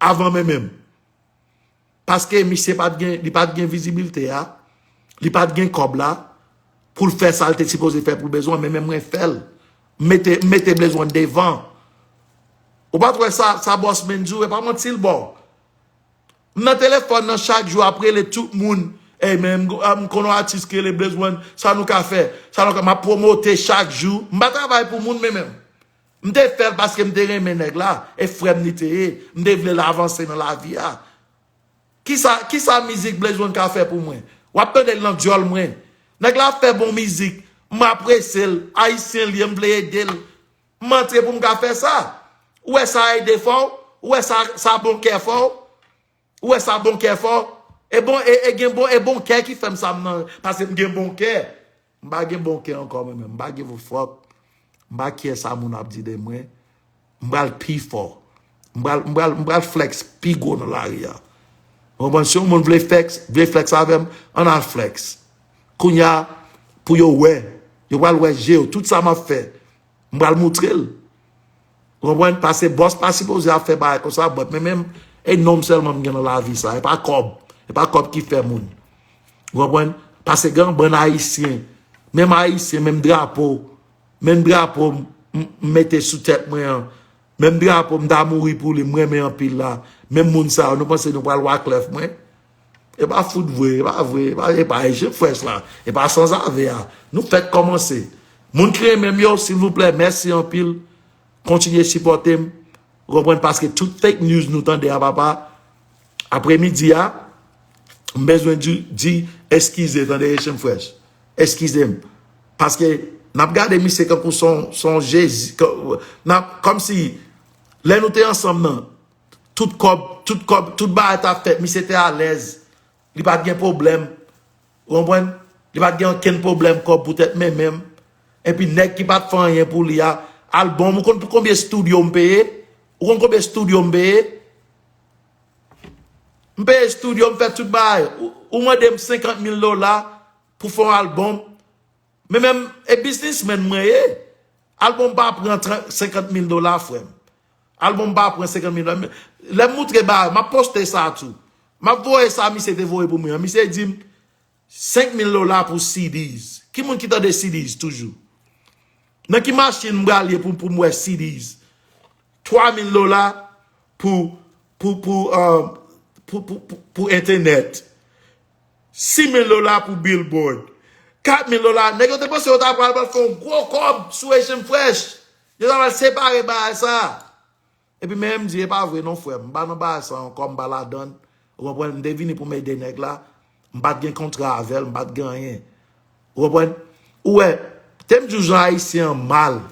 avan mwen menm? Paske misye pa t gen, li pa t gen vizibilite a, li pa t gen kòb la, pou l fè sa l te sipoze fè pou Blaze One, men menm mwen fè l. M mete, m mete Blaze One devan. Ou pa t wè sa, sa Boss Man di w, e pa manti l ba w. M nan telefòn nan chak jou ap rele tout moun. Ey, men m, m konn yon atis ki rele Blaze One, sa nou ka fè? Sa nou ka, m ap pwomote chak jou. M pa travay pou moun, men menm. M te fè l paske m te renmen nèg la, e frè m li te ye. M te vle l avanse nan lavi a. Kisa, kisa mizik Blaze One ka fè pou mwen? W ap tande l nan dyòl mwen. Nèg la ap fè bon mizik. M apresye l. Ayisyen l ye, m vle ede l. M antre pou m ka fè sa. Ou wè sa ede fè w? Ou wè sa, sa bon kè fè w? Ou wè sa bon kè fè w? E bon, e, e gen bon, e bon kè ki fè m sa m nan, paske m gen bon kè. M pa gen bon kè ankò mwen menm. M pa give a fuck. M pa care sa moun ap di de mwen. M pral pi fò. M pral, m pral, m pral flex pi gwo nan lari a. Ou konprann? Si yon moun vle flex, vle flex avè m, ann al flex. Kounye a, pou yo wè, yo pral wè je yo, tout sa m ap fè, m pral moutre l. Ou konprann? Paske bòs pa sipoze ap fè bagay konsa, but men menm, e non m sèlman m gen nan lavi sa, e pa kòb, e pa kòb ki fè moun. Ou konprann? Paske gen yon bann Ayisyen, menm Ayisyen, menm drapo, menm drapo m, m, m mete sou tèt mwen an, menm drapo m ta mouri pou li, m renmen anpil la, menm moun sa yo, nou panse nou pral waklèf mwen? E pa fout vre, e pa vre, e pa, e pa Haitian Fresh la, e pa sanzave a. Nou fèk kòmanse. Moun ki renmen m yo, silvouplè, mèsi anpil. Kontinye sipòte m. Ou konprann? Paske tout fake news nou tande a, papa, apremidi a, m bezwen di, di eskize, tande, Haitian Fresh. Eskize m. Paske n ap gade misye kankou son, son Jezi. N ap, kòmsi, lè nou te ansanm nan, tout kòb, tout kòb, tout bagay t ap fèt, misye te alèz. Li pa t gen pwoblèm. Ou konprann? Li pa t gen okenn pwoblèm kòb poutèt men menm. Epi nèg ki pa t fè anyen pou li a, albòm, ou konn pou konbyen estidyo m peye? Ou konn konbyen estidyo m peye? M peye estidyo, m fè tout bagay. Ou, ou mande m senkant mil dola pou fè yon albòm. Men menm, e biznismenn mwen ye. Albòm pa pran trant, senkant mil dola, frè m. Albòm pa pran senkant mil dola. Lè m moutre bagay, m ap poste sa tou. M ap voye sa misye te voye pou mwen an. Misye di m, Senk mil dola pou C Ds. Ki moun ki tande C Ds toujou? Nan ki machin m pral ye pou, pou m wè C Ds? Twa mil dola pou, pou, pou, um, pou, pou, pou, pou entènèt. Sis mil dola pou billboard. Kat mil dola. Nèg yo te panse yo ta pral, pral fè yon gwo kòb sou Haitian Fresh. Yo ta pral separe bagay sa. Epi men m di, e pa vre non, frè m. M pa nan bagay sa ankò, m pa ladann. Ou konprann? M te vini pou m ede nèg la. M pa t gen kontra avè l, m pa t gen anyen. Ou konprann? Ou wè, te m di w jan Ayisyen an mal.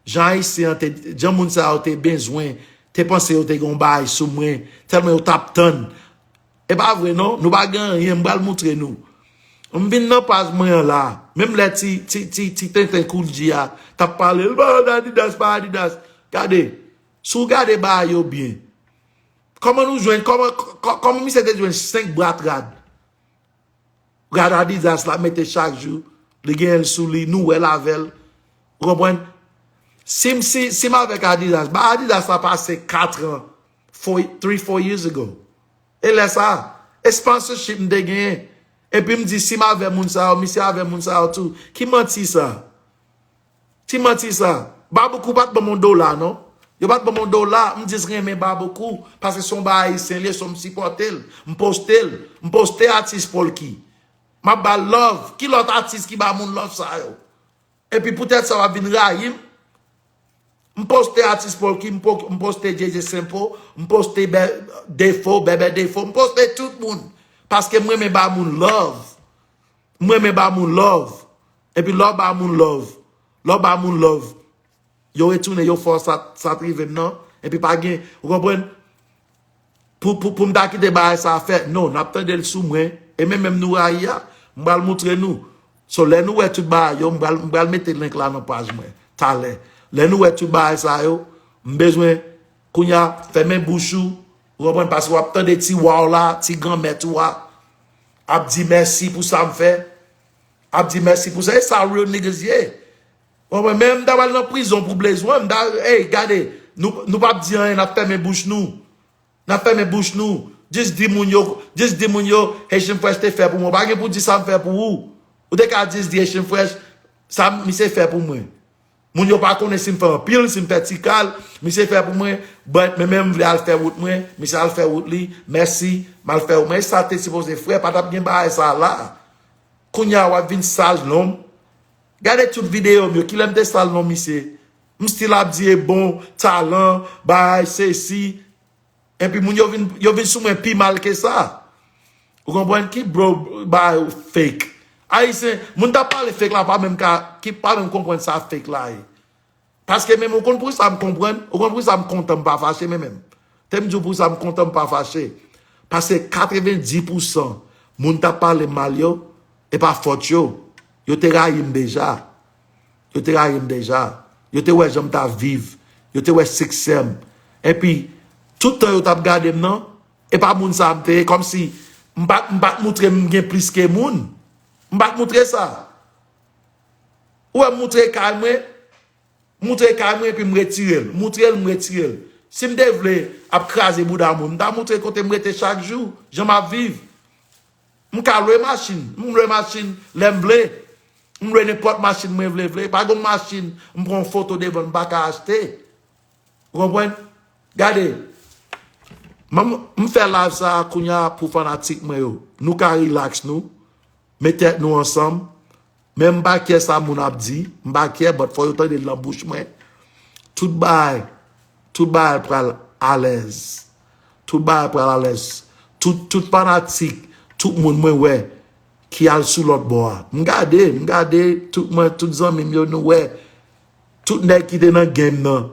Jan Ayisyen an te, jan moun sa yo te bezwen, te panse yo te gen yon bagay sou mwen, tèlman yo t ap tann. E pa vre non, nou pa gen anyen, m pral moutre nou. M vin nan paj mwen an la. Menm lè ti, ti, ti, ti tenten Koul G a t ap pale, l pa Adidas, pa Adidas. Gade, si w gade bagay yo byen, kòman nou jwenn, kòman, kò-, kòman misye te jwenn senk bwat rad? Rad Adidas la mete chak jou, li genyen l sou li, nou wè l avè l. Ou konprann? Si m, si, si m avèk Adidas, ba Adidas la pase kat an, four, three, four years ago. E lè sa, e sponsorship m te genyen. Epi m di, si m avè moun sa yo, misye avè moun sa yo tou. Ki manti sa? Ti manti sa. Baboukou pa t ban m yon dola, non. Yo pa t ban m yon dola, m jis renmen Baboukou, paske se yon bagay ayisyen li ye, so m sipòte l. M poste l. M poste atis Polky. M ap ba l love. Ki lòt atis ki ba moun love sa yo? Epi poutèt sa w ap vin rayi m. M poste atis Polky, m po-, m poste J J Simple, m poste Bè-, Defo, Bèbè Defo, m poste tout moun. Paske m renmen ba moun love. M renmen ba moun love. Epi lè w ba moun love, lè w ba moun love, yo retounen, yo fè w sa, sa t rive m nan. Epi pa gen, ou konprann? Pou, pou, pou m ta kite bagay sa fè, non, n ap tande l sou mwen. E men menm nou rayi a, m pral moutre nou. So, lè nou wè tout bagay yo, m pral, m pral mete link la nan paj mwen, talè. Lè nou wè tout bagay sa yo, m bezwen, kounye a, fèmen bouch ou, ou konprann, paske w ap tande ti wa w la, ti granmèt ou a, ap di mèsi pou sa m fè, ap di mèsi pou sa. E sa real niggas ye. Ou konprann? Men m ta pral nan prizon pou Blaze One, m ta, ey, gade, nou, nou p ap di anyen, n ap fèmen bouch nou. N ap fèmen bouch nou. Jis di moun yo, jis di moun yo, Haitian Fresh te fè pou mwen. Pa gen pou di sa m fè pou ou. Ou te ka jis di Haitian Fresh, sa misye fè pou mwen. Moun yo pa konnen si m fè anpil, si m fè ti kal, misye fè pou mwen, but men, men m vle al fè wout mwen, misye al fè wout li, mèsi, m al fè wout mwen. E sa te sipoze fè, pa t ap gen bagay sa la. Kounye a w ap vin sal non m. Gade tout videyo m yo, kilè m te sal non misye? M still ap di e bon, talan, bagay, sesi. Epi moun yo vin, yo vin sou mwen pi mal ke sa. Ou konprann ki bro ba yo fake? Ayisyen, moun t ap pale fake la pa menm ka, ki pa menm konprann sa fake la ye. Paske menm ou konn pou sa m konprann, ou konn pou sa m kontan m pa fache men menm. Te m di w pou sa m kontan m pa fache. Paske katrevenndis pousan moun t ap pale m mal yo, e pa fòt yo. Yo te rayi m deja. Yo te rayi m deja. Yo te wè jan m t ap viv. Yo te wè siksè m. Epi, tout tan yo t ap gade m nan, e pa moun sa a m te ye, kòmsi m pa, m pa t moutre m gen plis ke moun. M pa t moutre sa. Ou wè m moutre kay mwen, moutre kay mwen epi m retire l. Moutre l, m retire l. Si m te vle ap kraze bouda moun, m ta moutre kote m rete chak jou, jan m ap viv. M ka lwe machin. M lwe machin lè m vle. M lwe nenpòt machin mwen vle, vle. Pa gen machin, m pran yon foto devan l, m pa ka achte. Ou konprann? Gade, m, m fè live sa a kounye a pou fanatik mwen yo. Nou ka relax nou, met tèt nou ansanm. Men m pa kè sa moun ap di, m pa kè, but fò yo tande l nan bouch mwen. Tout bagay, tout bagay pral alèz. Tout bagay pral alèz. Tout, tout fanatik, tout moun mwen wè ki al sou lòt bò a. M gade, m gade tout mwen, tout zanmi m yo, nou wè. Tout nèg ki te nan game nan,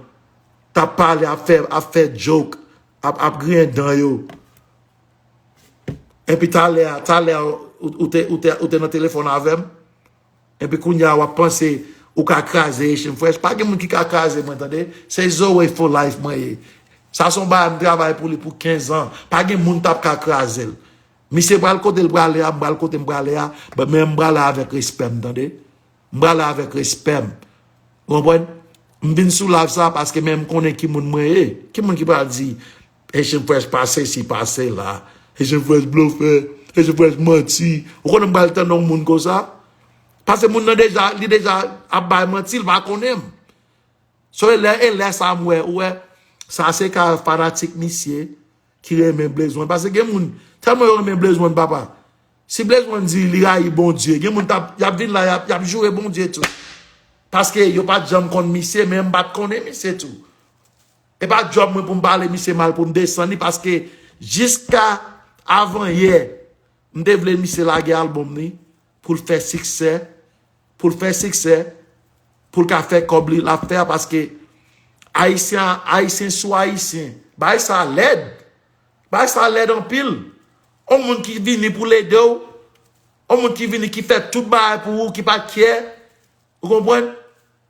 t ap pale, ap fè, ap fè joke, ap, ap griyen dan yo. Epi talè a, talè a, ou, ou te, ou te, ou te nan telefòn avè m. Epi kounye a, w ap panse ou ka kraze Haitian Fresh. Pa gen moun ki ka kraze mwen, tande. Se Zoe for life mwen ye. Sa se yon bagay m travay pou li pou kenz an. Pa gen moun t ap ka kraze l. Misye pral kote l prale a, m pral kote m prale a. But men m prale avèk respè m, tande. M prale avèk respè m. Ou konprann? M vin sou live sa paske men m konnen ki moun mwen ye. Ki moun ki pral di Haitian Fresh pa sesi, pa sela. Haitian Fresh blofè. Jefrèch manti. Ou konnen m pral tande yon moun konsa? Paske moun nan deja, li deja ap bay manti, li pa konnen m. So, e lè, e lè sa m wè, ou wè, sa se ka fanatik misye ki renmen Blaze One. Paske gen moun, tèlman yo renmen Blaze One, papa. Si Blaze One di li rayi Bondye, gen moun t ap, y ap vin la, y ap, y ap joure Bondye tou. Paske yo pa t janm konn misye, men m pa t konnen misye tou. E pa djòb mwen pou m pale misye mal, pou m desann li, paske jiska avanyè, m te vle misye lage albòm li, pou l fè siksè, pou l fè siksè, pou l ka fè kòb li, l ap fè a, paske Ayisyen, Ayisyen sou Ayisyen, bagay sa lèd. Bagay sa lèd anpil. On moun ki vini pou l ede w, on moun ki vini ki fè tout bagay pou ou, ki pa kyè, ou konprann?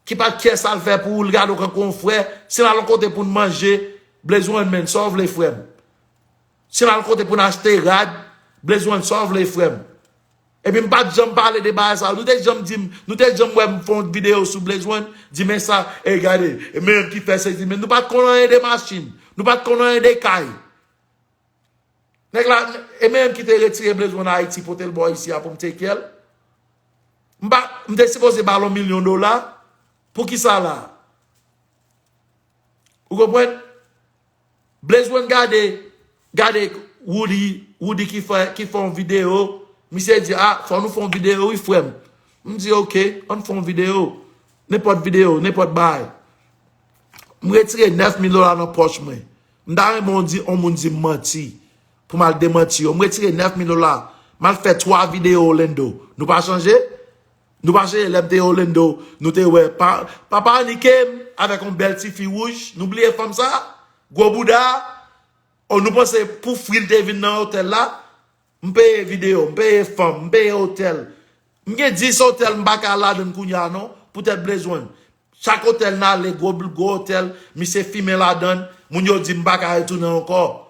Ki pa kyè sa l fè pou ou, l gade w kankou yon frè. Si n al yon kote pou n manje, Blaze One, men, sa w vle, frè m? Si n al kote pou n achte rad, Blaze One, sa w vle, frè m? Epi m pa t janm pale de bagay sa. Nou te janm di m, nou te jann wè m fè yon videyo sou Blaze One, di men sa, e gade, e men ki fè sezi, men nou pa t konn anyen de machin, nou pa t konn anyen de kay. Nèg la, e men ki te retire Blaze One Ayiti, pote l bò isi a pou m take care l. M pa, m te sipoze ba l yon milyon dola. Pou ki sa la? Ou konprann? Blaze One gade, gade Woody, Woody ki fè, ki fè yon videyo. Misye di, a, fò nou fè yon videyo, wi, frè m. M di, oke, ann fè yon videyo. Nenpòt videyo, nenpòt bagay. M retire nèf mil dola nan pòch mwen. M ta renmen w di, yon moun di m manti. Pou m al demanti yo. M retire nèf mil dola. M al fè twa videyo Orlando. Nou pa chanje? Nou pa chanje lè m te Orlando, nou te wè pa, papa Annie Kem avèk yon bèl ti fi wouj. Nou bliye fanm sa? Gwo bouda. O, nou panse pou fri l te vin nan otèl la? M peye videyo, m peye fanm, m peye otèl. M gen dis otèl m pa ka al ladann kounye a non, poutèt Blaze One. Chak otèl n ale, gwo, gwo otèl, misye fimen ladann, moun yo di m pa ka retounen ankò.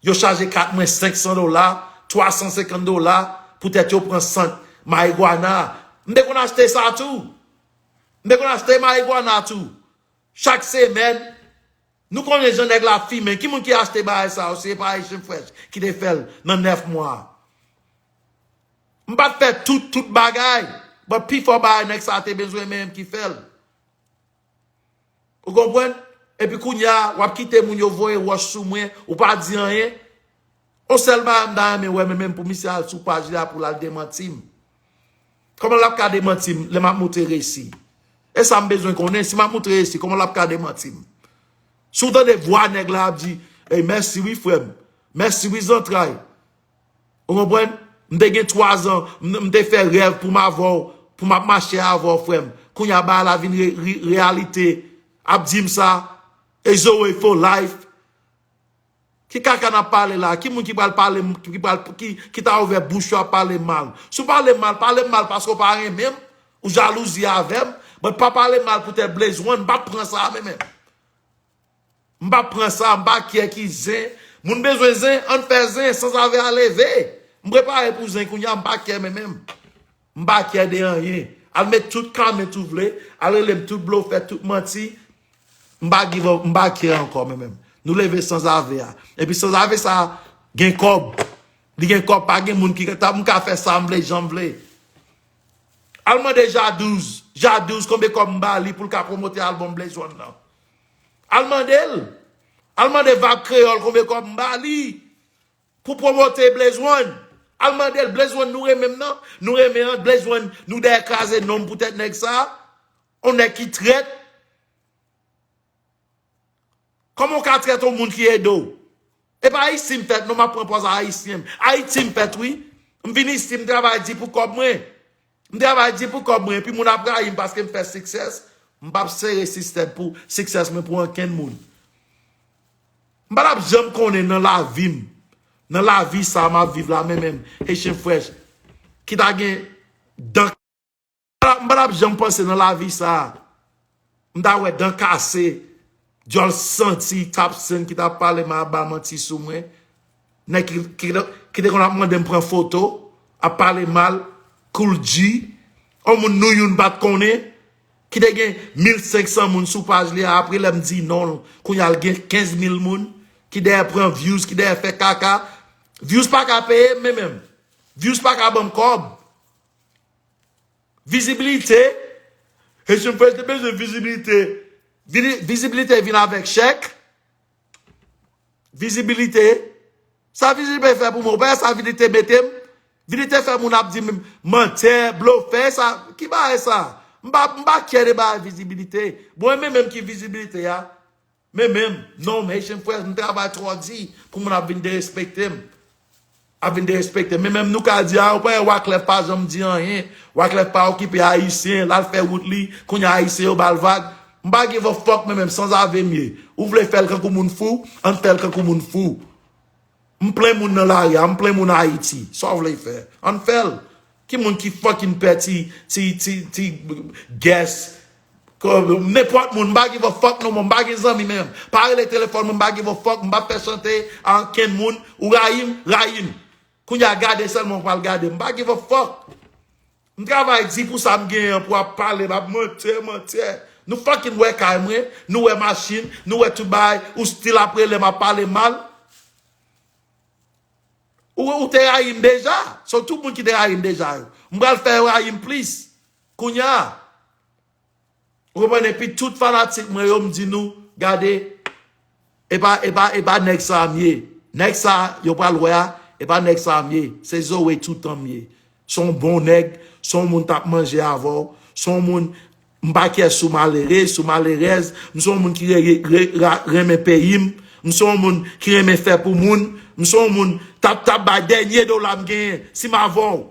Yo chaje kat mwen senk san dola, twa san senkant dola, poutèt yo pran sant mayigwana. M te konn achte sa tou. M te konn achte mayigwana tou. Chak semèn, nou konnen jan nèg la fimen. Ki moun ki achte bagay sa yo? Se pa Haitian Fresh ki te fè l nan nèf mwa. M pa t fè tout, tout bagay. But pifò bagay nèg sa te bezwen menm ki fè l. Ou konprann? Epi kounye a, w ap kite moun yo voye wòch sou mwen, ou pa di anyen. On sèl bagay m ta renmen wè, men menm pou misye al sou paj li a pou l al demanti m. Kòman l ap ka demanti m lè m ap montre resi? E sa m bezwen konnen, si m ap montre resi, kòman l ap ka demanti m? Si w tande vwa nèg la ap di, ey, mèsi wi, frè m. Mèsi wi, zantray. Ou konprann? M te gen twa zan, m, m te fè rèv pou m avè w, pou m ap mache avè w, frè m. Kounye a, bagay la vin re, re, reyalite. Ap di m sa, e Zoe for life. Ki kaka n ap pale la? Ki moun ki pral pale m, ki pral, ki, ki ta ouvè bouch yo ap pale m mal? Si w pale m mal, pale m mal paske w pa renmen m, ou jalouzi avè m, but pa pale m mal poutèt Blaze One, m p ap pran sa a, men, men. M p ap pran sa, m pa kyè ki zen. Moun bezwen zen, ann fè zen, sanzave a leve. M prepare pou zen kounye a, m pa kyè men menm. M pa kyè de anyen. Al met tout comment ou vle, al rele m tout blofè, tout manti. M pa give up, m pa kyè ankò men menm. Nou leve sanzave a. Epi sanzave sa gen kòb. Li gen kòb, pa gen moun ki ta, m ka fè sa m vle, jan m vle. Al mande Jadouz. Jadouz, konbyen kòb m ba li pou l ka pwomote albòm Blaze One nan? Al mande l. Al mande Vab Kreyòl konbyen kòb m ba li pou pwomote Blaze One. Al mande l, Blaze One nou renmen m nan? Nou renmen an, Blaze One nou dèyè kraze non m poutèt nèg sa? On nèg ki trèt. Kòman w ka trèt on moun ki ede w? E pa isi m fèt non, m ap pran pòz ayisyen. Ayiti m fèt wi. M vin isi, m travay di pou kòb mwen. M travay di pou kòb mwen, epi moun ap rayi m paske m fè success. M p ap sere sistèm pou success mwen pou ankenn moun. M pa t ap janm konnen nan lavi m, nan lavi sa a m ap viv la, men menm, Haitian Fresh, ki ta gen dan, m pa t ap janm panse nan lavi sa a m ta wè dan kase, dyòl santi, Top Sen ki t ap pale mal, ap ba manti sou mwen. Nèg ki, ki, ki te konn ap mande m pran foto, ap pale mal, Kool G, yon moun nou youn pa t konnen, ki te gen mil senk san moun sou paj li a, apre lè m di non, kounye a l gen kenz mil moun, ki dèyè pran views, ki dèyè fè kaka. Views pa ka peye m, men menm. Views pa ka ban m kòb. Vizibilite. Haitian Fresh te bezwen vizibilite. Vini- Vizibilite vin avèk chèk. Vizibilite. Sa vizibilite fè pou mwen? Ou pa wè sa vizibilite mete m? Vizibilite fè moun ap di m mantè, blofè, sa. Ki bagay sa? M pa, m pa kyè de bagay vizibilite. Bon, e men menm ki vizibilite a. Men menm, non, Haitian Fresh, m travay twò di pou moun ap vin derespekte m. Ap vin derespekte m. Men menm nou ka di, a, ou pa wè Wyclef pa janm di anyen. Wyclef pa okipe Ayisyen, l al fè wout li, kounye a Ayisyen yo ba l vag. M pa give a fuck men menm, sanzave m ye. Ou vle fè l kankou moun fou, ann fè l kankou moun fou. M plen moun nan lari a, m plen moun Ayiti. Sa w vle fè? Ann fè l. Ki moun ki fucking pè ti, ti, ti, ti guest? Nenpòt moun, m pa give a fuck no more, m pa gen zanmi menm. Pa rele telefòn mwen, m pa give a fuck, m pa fè chante a ankenn moun. Ou rayi m, rayi m. Kounye a gade sèlman ou pral gade, m pa give a fuck. M travay di pou sa m genyen an pou ap pale, m ap mantè, mantè. Nou fucking wè kay mwen, nou wè machin, nou wè tout bagay, ou still ap rele m ap pale mal. Ou, ou te rayi m deja. So, tout moun ki te rayi m deja yo, m pral fè yo rayi m plis. Kounye a, ou konprann? Epi tout fanatik mwen yo, m di nou, gade, e pa, e pa, e pa nèg sa a m ye. Nèg sa a, yo pral wè a, e pa nèg sa a m ye. Se Zoe toutan m ye. Se yon bon nèg, se yon moun t ap manje avè w, se yon moun, m pa kè sou malere, sou malerèz, m se yon moun ki re- re- re- ra- renmen peyi m, m se yon moun ki renmen fè pou moun, m se yon moun t ap, t ap bay dènye dola m genyen, si m avè w.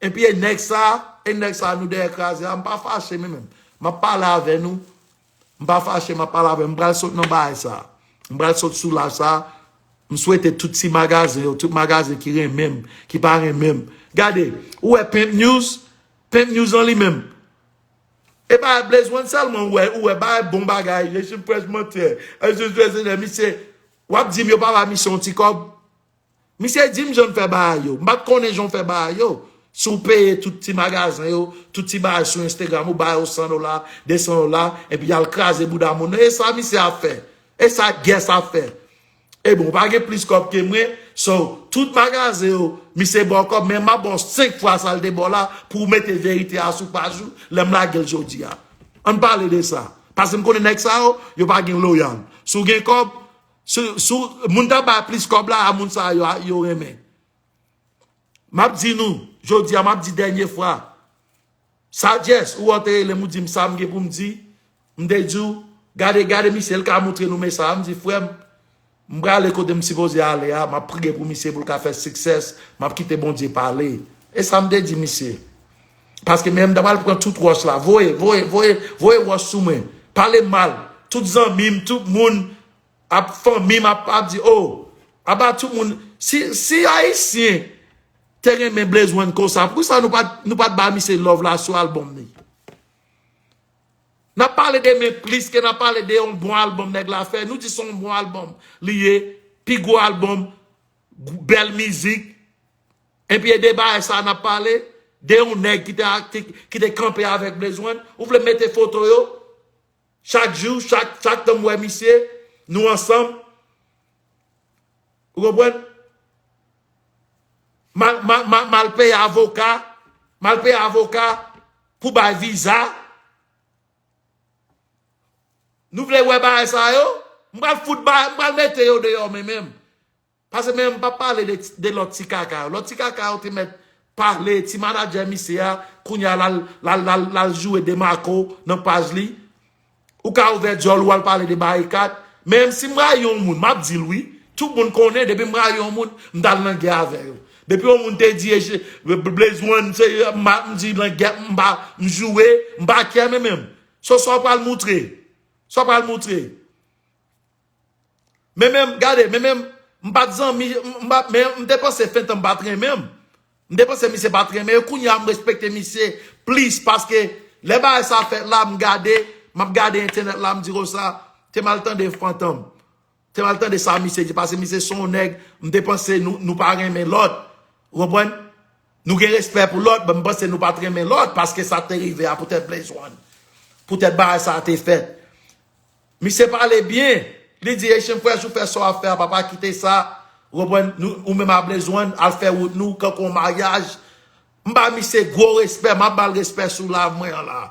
Epi e nèg sa, e nèg sa nou dèyè kraze a, m pa fache men menm. M ap pale avè nou, m pa fache, m ap pale avè nou, m pral sot nan bagay sa. M pral sot sou live sa. M swete tout ti magazen yo, tout magazen ki renmen m, ki pa renmen m. Gade, ou wè Pimp News, Pimp News an li menm. E pa Blaze One sèlman ou wè, ou wè bagay bon bagay, Haitian Fresh mantè, Haitian Fresh mantè, misye, w ap di m yo pa ba misye yon ti kòb. Misye di m jan l fè bagay yo. M pa t konnen jan w fè bagay yo. Si w peye tout ti magazen yo, tout ti bagay sou Instagram, ou ba yo san dola, de san dola, epi y al kraze bouda moun nan. E sa misye ap fè. E sa guest ap fè. E bon, ou pa gen plis kòb ke mwen. So, tout magazen yo, misye ba w kòb, men m ap ba w senk fwa sa l te ba w la pou w mete verite a sou paj ou, lè m lage l jodi a. Ann pale de sa. Paske m konnen nèg sa yo, yo pa gen loyal. Si w gen kòb, si, si w- moun t ap bay plis kòb la, a moun sa yo, yo renmen. M ap di nou, jodi a, m ap di dènye fwa. Sagesse, ou wè w te rele m, ou di m sa m gen pou m di. M te di w, gade, gade misye, l ka montre nou mesaj. M di, frè m, m prale kote m sipoze ale a, m ap priye pou misye pou l ka fè success, m ap kite Bondye pale. E sa m te di misye. Paske men m ta pral pran tout wòch la, voye, voye, voye, voye wòch sou mwen. Pale m mal. Tout zanmi m, tout moun, ap fanmi m ap, ap di, oh, aba tout moun, si, si Ayisyen te renmen Blaze One konsa, poukisa nou pa t, nou pa t ba misye love la sou album li? N ap pale de men plis ke n ap pale de yon bon album nèg la fè. Nou di se yon bon album li ye, pi gwo album, bèl mizik. Epi e de bagay sa n ap pale, de yon nèg ki te, ki, ki te kanpe avèk Blaze One. Ou vle mete foto yo? Chak jou, chak, chak tan m wè misye, nou ansanm. Ou konprann? M al, m al, m al, m al peye avoka, m al peye avoka pou bay viza. Nou vle wè bagay sa yo? M pral fout bagay, m pral mete yo deyò men menm. Paske men m pa pale de, de lòt ti kaka yo. Lòt ti kaka yo te mèt pale, ti manadjè misye a, kounye a l al, l al, l al, l al joure Demarco nan paj li. Ou ka ouvè djòl ou al pale de Barikad. Men si m rayi yon moun, m ap di l wi. Tout moun konnen, depi m rayi yon moun, m t al nan gè avè yo. Depi yon moun te di, e, Blaze One, se, m a- m di nan gè, m pa, m joure, m pa kè men menm. So, sa w pral moutre? Sa w pral moutre? Men menm, gade, men menm, m pa t zanmi, m, m pa, men m te panse Fenton pa t renmen m. M te panse misye pa t renmen yo. Kounye a, m respekte misye plis paske lè bagay sa fèt la, m gade, m ap gade entènèt la, m di konsa, te m al tande Fantom. Te m al tande sa misye di, paske misye se yon nèg, m te panse nou, nou pa renmen lòt. Ou konprann? Nou gen respè pou lòt, men m panse nou pa t renmen lòt, paske sa te rive a poutèt Blaze One. Poutèt bagay sa te fèt. Misye pale byen. Li di, Haitian Fresh, ou fè sa w ap fè a, papa, kite sa. Ou konprann? Nou, ou menm a Blaze One, al fè wout nou, kankou yon maryaj. M ba misye gwo respè, m ap ba l respè sou live mwen an la.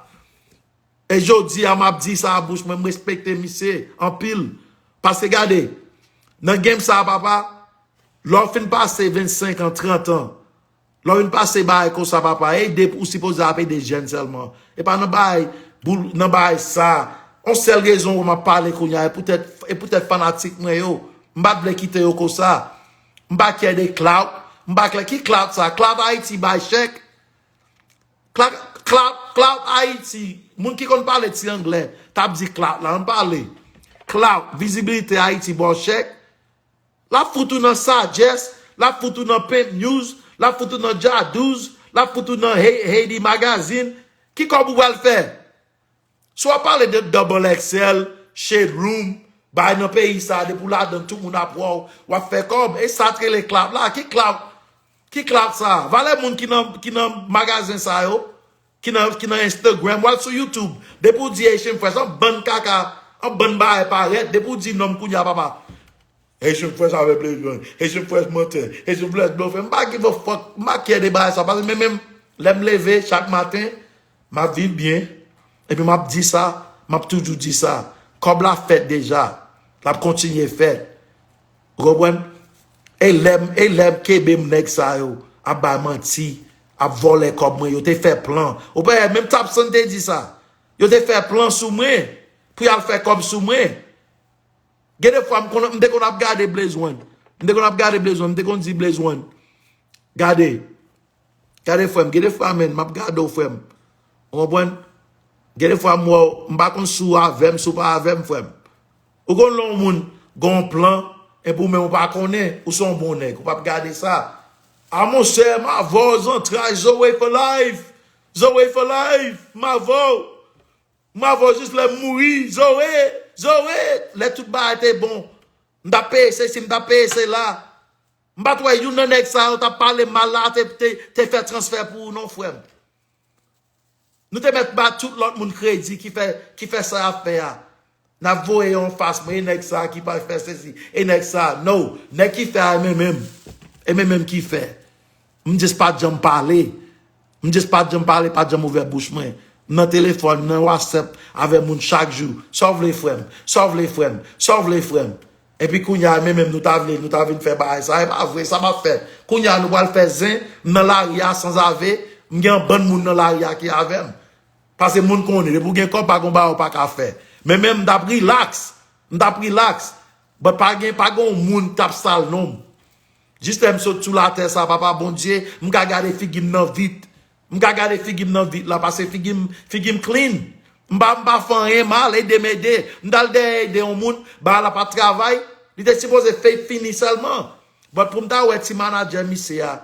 E jodi a, m ap di sa a bouch mwen, m respekte misye anpil. Paske gade, nan game sa a, papa, lè w fin pase vennsenk an, trant an, lè w vin pase bagay konsa, papa, ede, ou sipoze ap ede jèn sèlman. E pa nan bagay, boul, nan bagay sa. On sèl rezon w m ap pale kounye a, e poutèt, e poutèt fanatik mwen yo. M pa t vle kite yo konsa. M pa kyè de clout. M pa kyè ki clout sa. Clout Haiti bay chèk. Clout, clout, clout Haiti. Moun ki konn pale ti anglè, t ap di clout la. Ann pale. Clout, vizibilite Haiti ba w chèk. L ap fout ou nan Sagesse, l ap fout ou nan Pimp News, l ap fout ou nan Jadouz, l ap fout ou nan Hey- Haiti Magazine. Ki kòb ou pral fè? Si w ap pale de Double X L, Shade Room, bay nan peyi sa, depi w ladan tout moun ap wè w, w ap fè kòb. E sa t rele clout la. Ki clout? Ki clout sa? Valè moun ki nan, ki nan magazen sa yo, ki nan, ki nan Instagram, w al sou YouTube. Depi w di Haitian Fresh, an bann kaka, an bann bagay parèt. Depi w di non m kounye a, papa. Haitian Fresh avè Blaze One. Haitian Fresh mantè. Haitian Fresh blofè. M pa give a fuck. M pa care de bagay sa. Paske men menm, lè m leve chak maten, m ap viv byen. Epi m ap di sa, m ap toujou di sa. Kòb la fèt deja. L ap kontinye fèt. Ou konprann? E lè m, e lè m kenbe m nèg sa yo ap bay manti, ap vòlè kòb mwen, yo te fè plan. Ou pa wè, menm Tapson te di sa. Yo te fè plan sou mwen pou y al fè kòb sou mwen. Gen de fwa m konn, m te konn ap gade Blaze One. M te konn ap gade Blaze One, m te konn di Blaze One, gade, gade frè m, gen de fwa menm, m ap gade w frè m. Ou konprann? Gen de fwa m wè w, m pa konn si w avè m, si w pa avè m frè m. Ou konn lè yon moun gen yon plan, epi ou menm ou pa konnen, ou se yon bon nèg, ou p ap gade sa. A monchè, m avè w zantray, Zoe for life. Zoe for life, m avè w. M avè w jis lè m mouri, Zoe, Zoe. Lè tout bagay te bon, m t ap peye sesi, m t ap peye sela. M pa t wè youn nan nèg sa yo t ap pale mal la te, te, te fè transfè pou ou non, frè m. Nou te mèt ba tout lòt moun kredi ki fè, ki fè sa y ap fè a. N ap voye yo anfas mwen, e nèg sa ki pa fè sesi, e nèg sa, no. Nèg ki fè a, e men menm. E men menm ki fè. M just pa t janm pale. M just pa t janm pale, pa t janm ouvè bouch mwen. M nan telefòn, m nan WhatsApp avè moun chak jou. Sa w vle, frè m? Sa w vle, frè m? Sa w vle, frè m? Epi kounye a, men menm nou ta vle, nou ta vin fè bagay sa. E pa vre, sa p ap fèt. Kounye a, nou pral fè zen, m nan lari a sanzave, m gen yon bann moun nan lari a ki avè m. Paske moun konnen, depi w gen kòb, pa gen bagay ou pa ka fè. Men menm m t ap relax, m t ap relax. But pa gen, pa gen yon moun k t ap sal non m. Jis lè m sot sou latè sa, papa Bondye, m ka gade figi m nan vit. M ka gade figi m nan vit la, paske figi m, figi m clean. M pa, m pa fè anyen mal, ede m ede. M t al dèyè ede yon moun, bagay la pa t travay. Li te sipoze fake fini sèlman. But pou m ta wè ti manadjè misye a,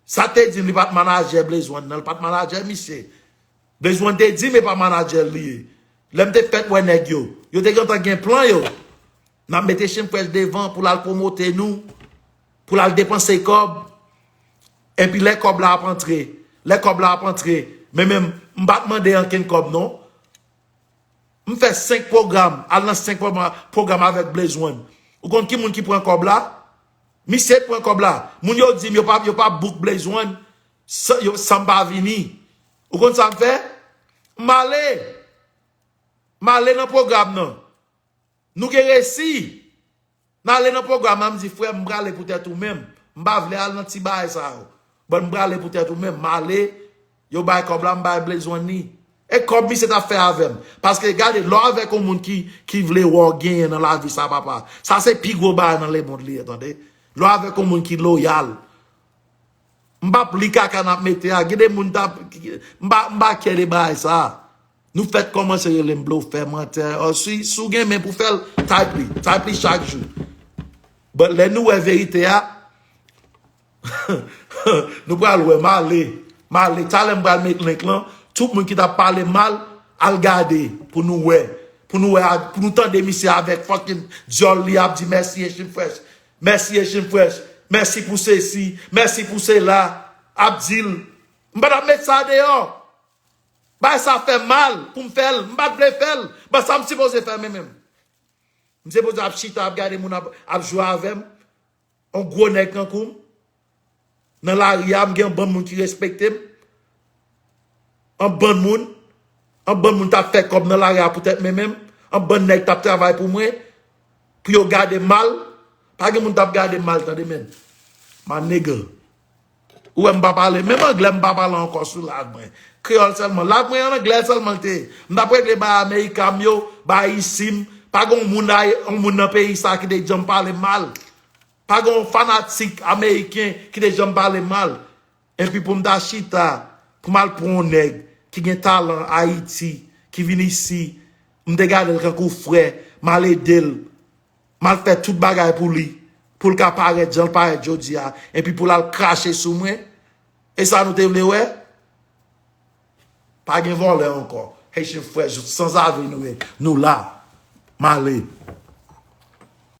sa te di m li pa t manadjè Blaze One nan, li pa t manadjè misye. Blaze One te di m e pa manadjè l li ye. Lè m te fèk wè nèg yo, yo te gentan gen plan yo. N ap mete Haitian Fresh devan pou l al pwomote nou, pou l al depanse kòb. Epi lè kòb la ap antre, lè kòb la ap antre, men menm, m pa t mande ankenn kòb non. M fè senk pwogram, al nan senk pwogram, pwogram avèk Blaze One. Ou konn ki moun ki pran kòb la? Misye t pran kòb la. Moun yo di m yo pa, yo pa book Blaze One san, yo, san m pa vini. Ou konn sa m fè? M ale. M ale nan pwogram nan. Nou gen resi. N ale nan pwogram nan, m di, frè m, m prale poutèt ou menm. M pa vle al nan ti bagay sa yo. But m prale poutèt ou menm. M ale, yo bay kòb la, m bay Blaze One li. E kòb misye t ap fè avè m. Paske gade, lè w avèk yon moun ki, ki vle wè w genyen nan lavi sa, papa, sa se pi gwo bagay nan lemonn li ye, tande. Lè w avèk yon moun ki loyal. M p ap li kaka n ap mete a. Gen de moun t ap, m pa, m pa care de bagay sa. Nou fèk kòmanse rele m blofè, mantè. Or, si, si w gen men pou fè l, type li. Type li chak jou. But lè nou wè verite a, nou pral wè, m ale. M ale. Talè m pral met link lan. Tout moun ki t ap pale m mal, al gade pou nou wè. Pou nou wè, pou nou tande misye avèk fucking dyòl li ap di mèsi Haitian Fresh. Mèsi Haitian Fresh. Mèsi pou sesi. Mèsi pou sela. Ap di l. M pa t ap met sa deyò. Bagay sa fè m mal pou m fè l. M pa t vle fè l. But sa m sipoze fè men menm. M sipoze ap chita, ap gade moun ap, ap jwe avè m. Yon gwo nèg tankou m. Nan lari a, m gen yon bann moun ki respekte m. Yon bann moun. Yon bann moun t ap fè kòb nan lari a poutèt mwen menm. Yon bann nèg t ap travay pou mwen. Pou yo gade m mal. Pa gen moun t ap gade m mal, tande, men. My nigga. Ou wè m pa pale. Menm anglè m pa pale ankò sou live mwen. Kreyòl sèlman. Live mwen an anglè sèlman l te ye. M t ap regle bay Amerika m yo, bay isi m. Pa gen yon moun, yon moun nan peyi sa ki te janm pale m mal. Pa gen yon fanatik ameriken ki te janm pale m mal. Epi pou m ta chita, pou m al pran yon nèg ki gen talan Ayiti, ki vin isi, m te gade l tankou frè, m al ede l, m al fè tout bagay pou li, pou l ka parèt jan l parèt jodi a, epi pou l al krache sou mwen. E sa nou te vle wè? Pa gen vòlè ankò. Haitian Fresh, sanzave nou ye. Nou la. M ale.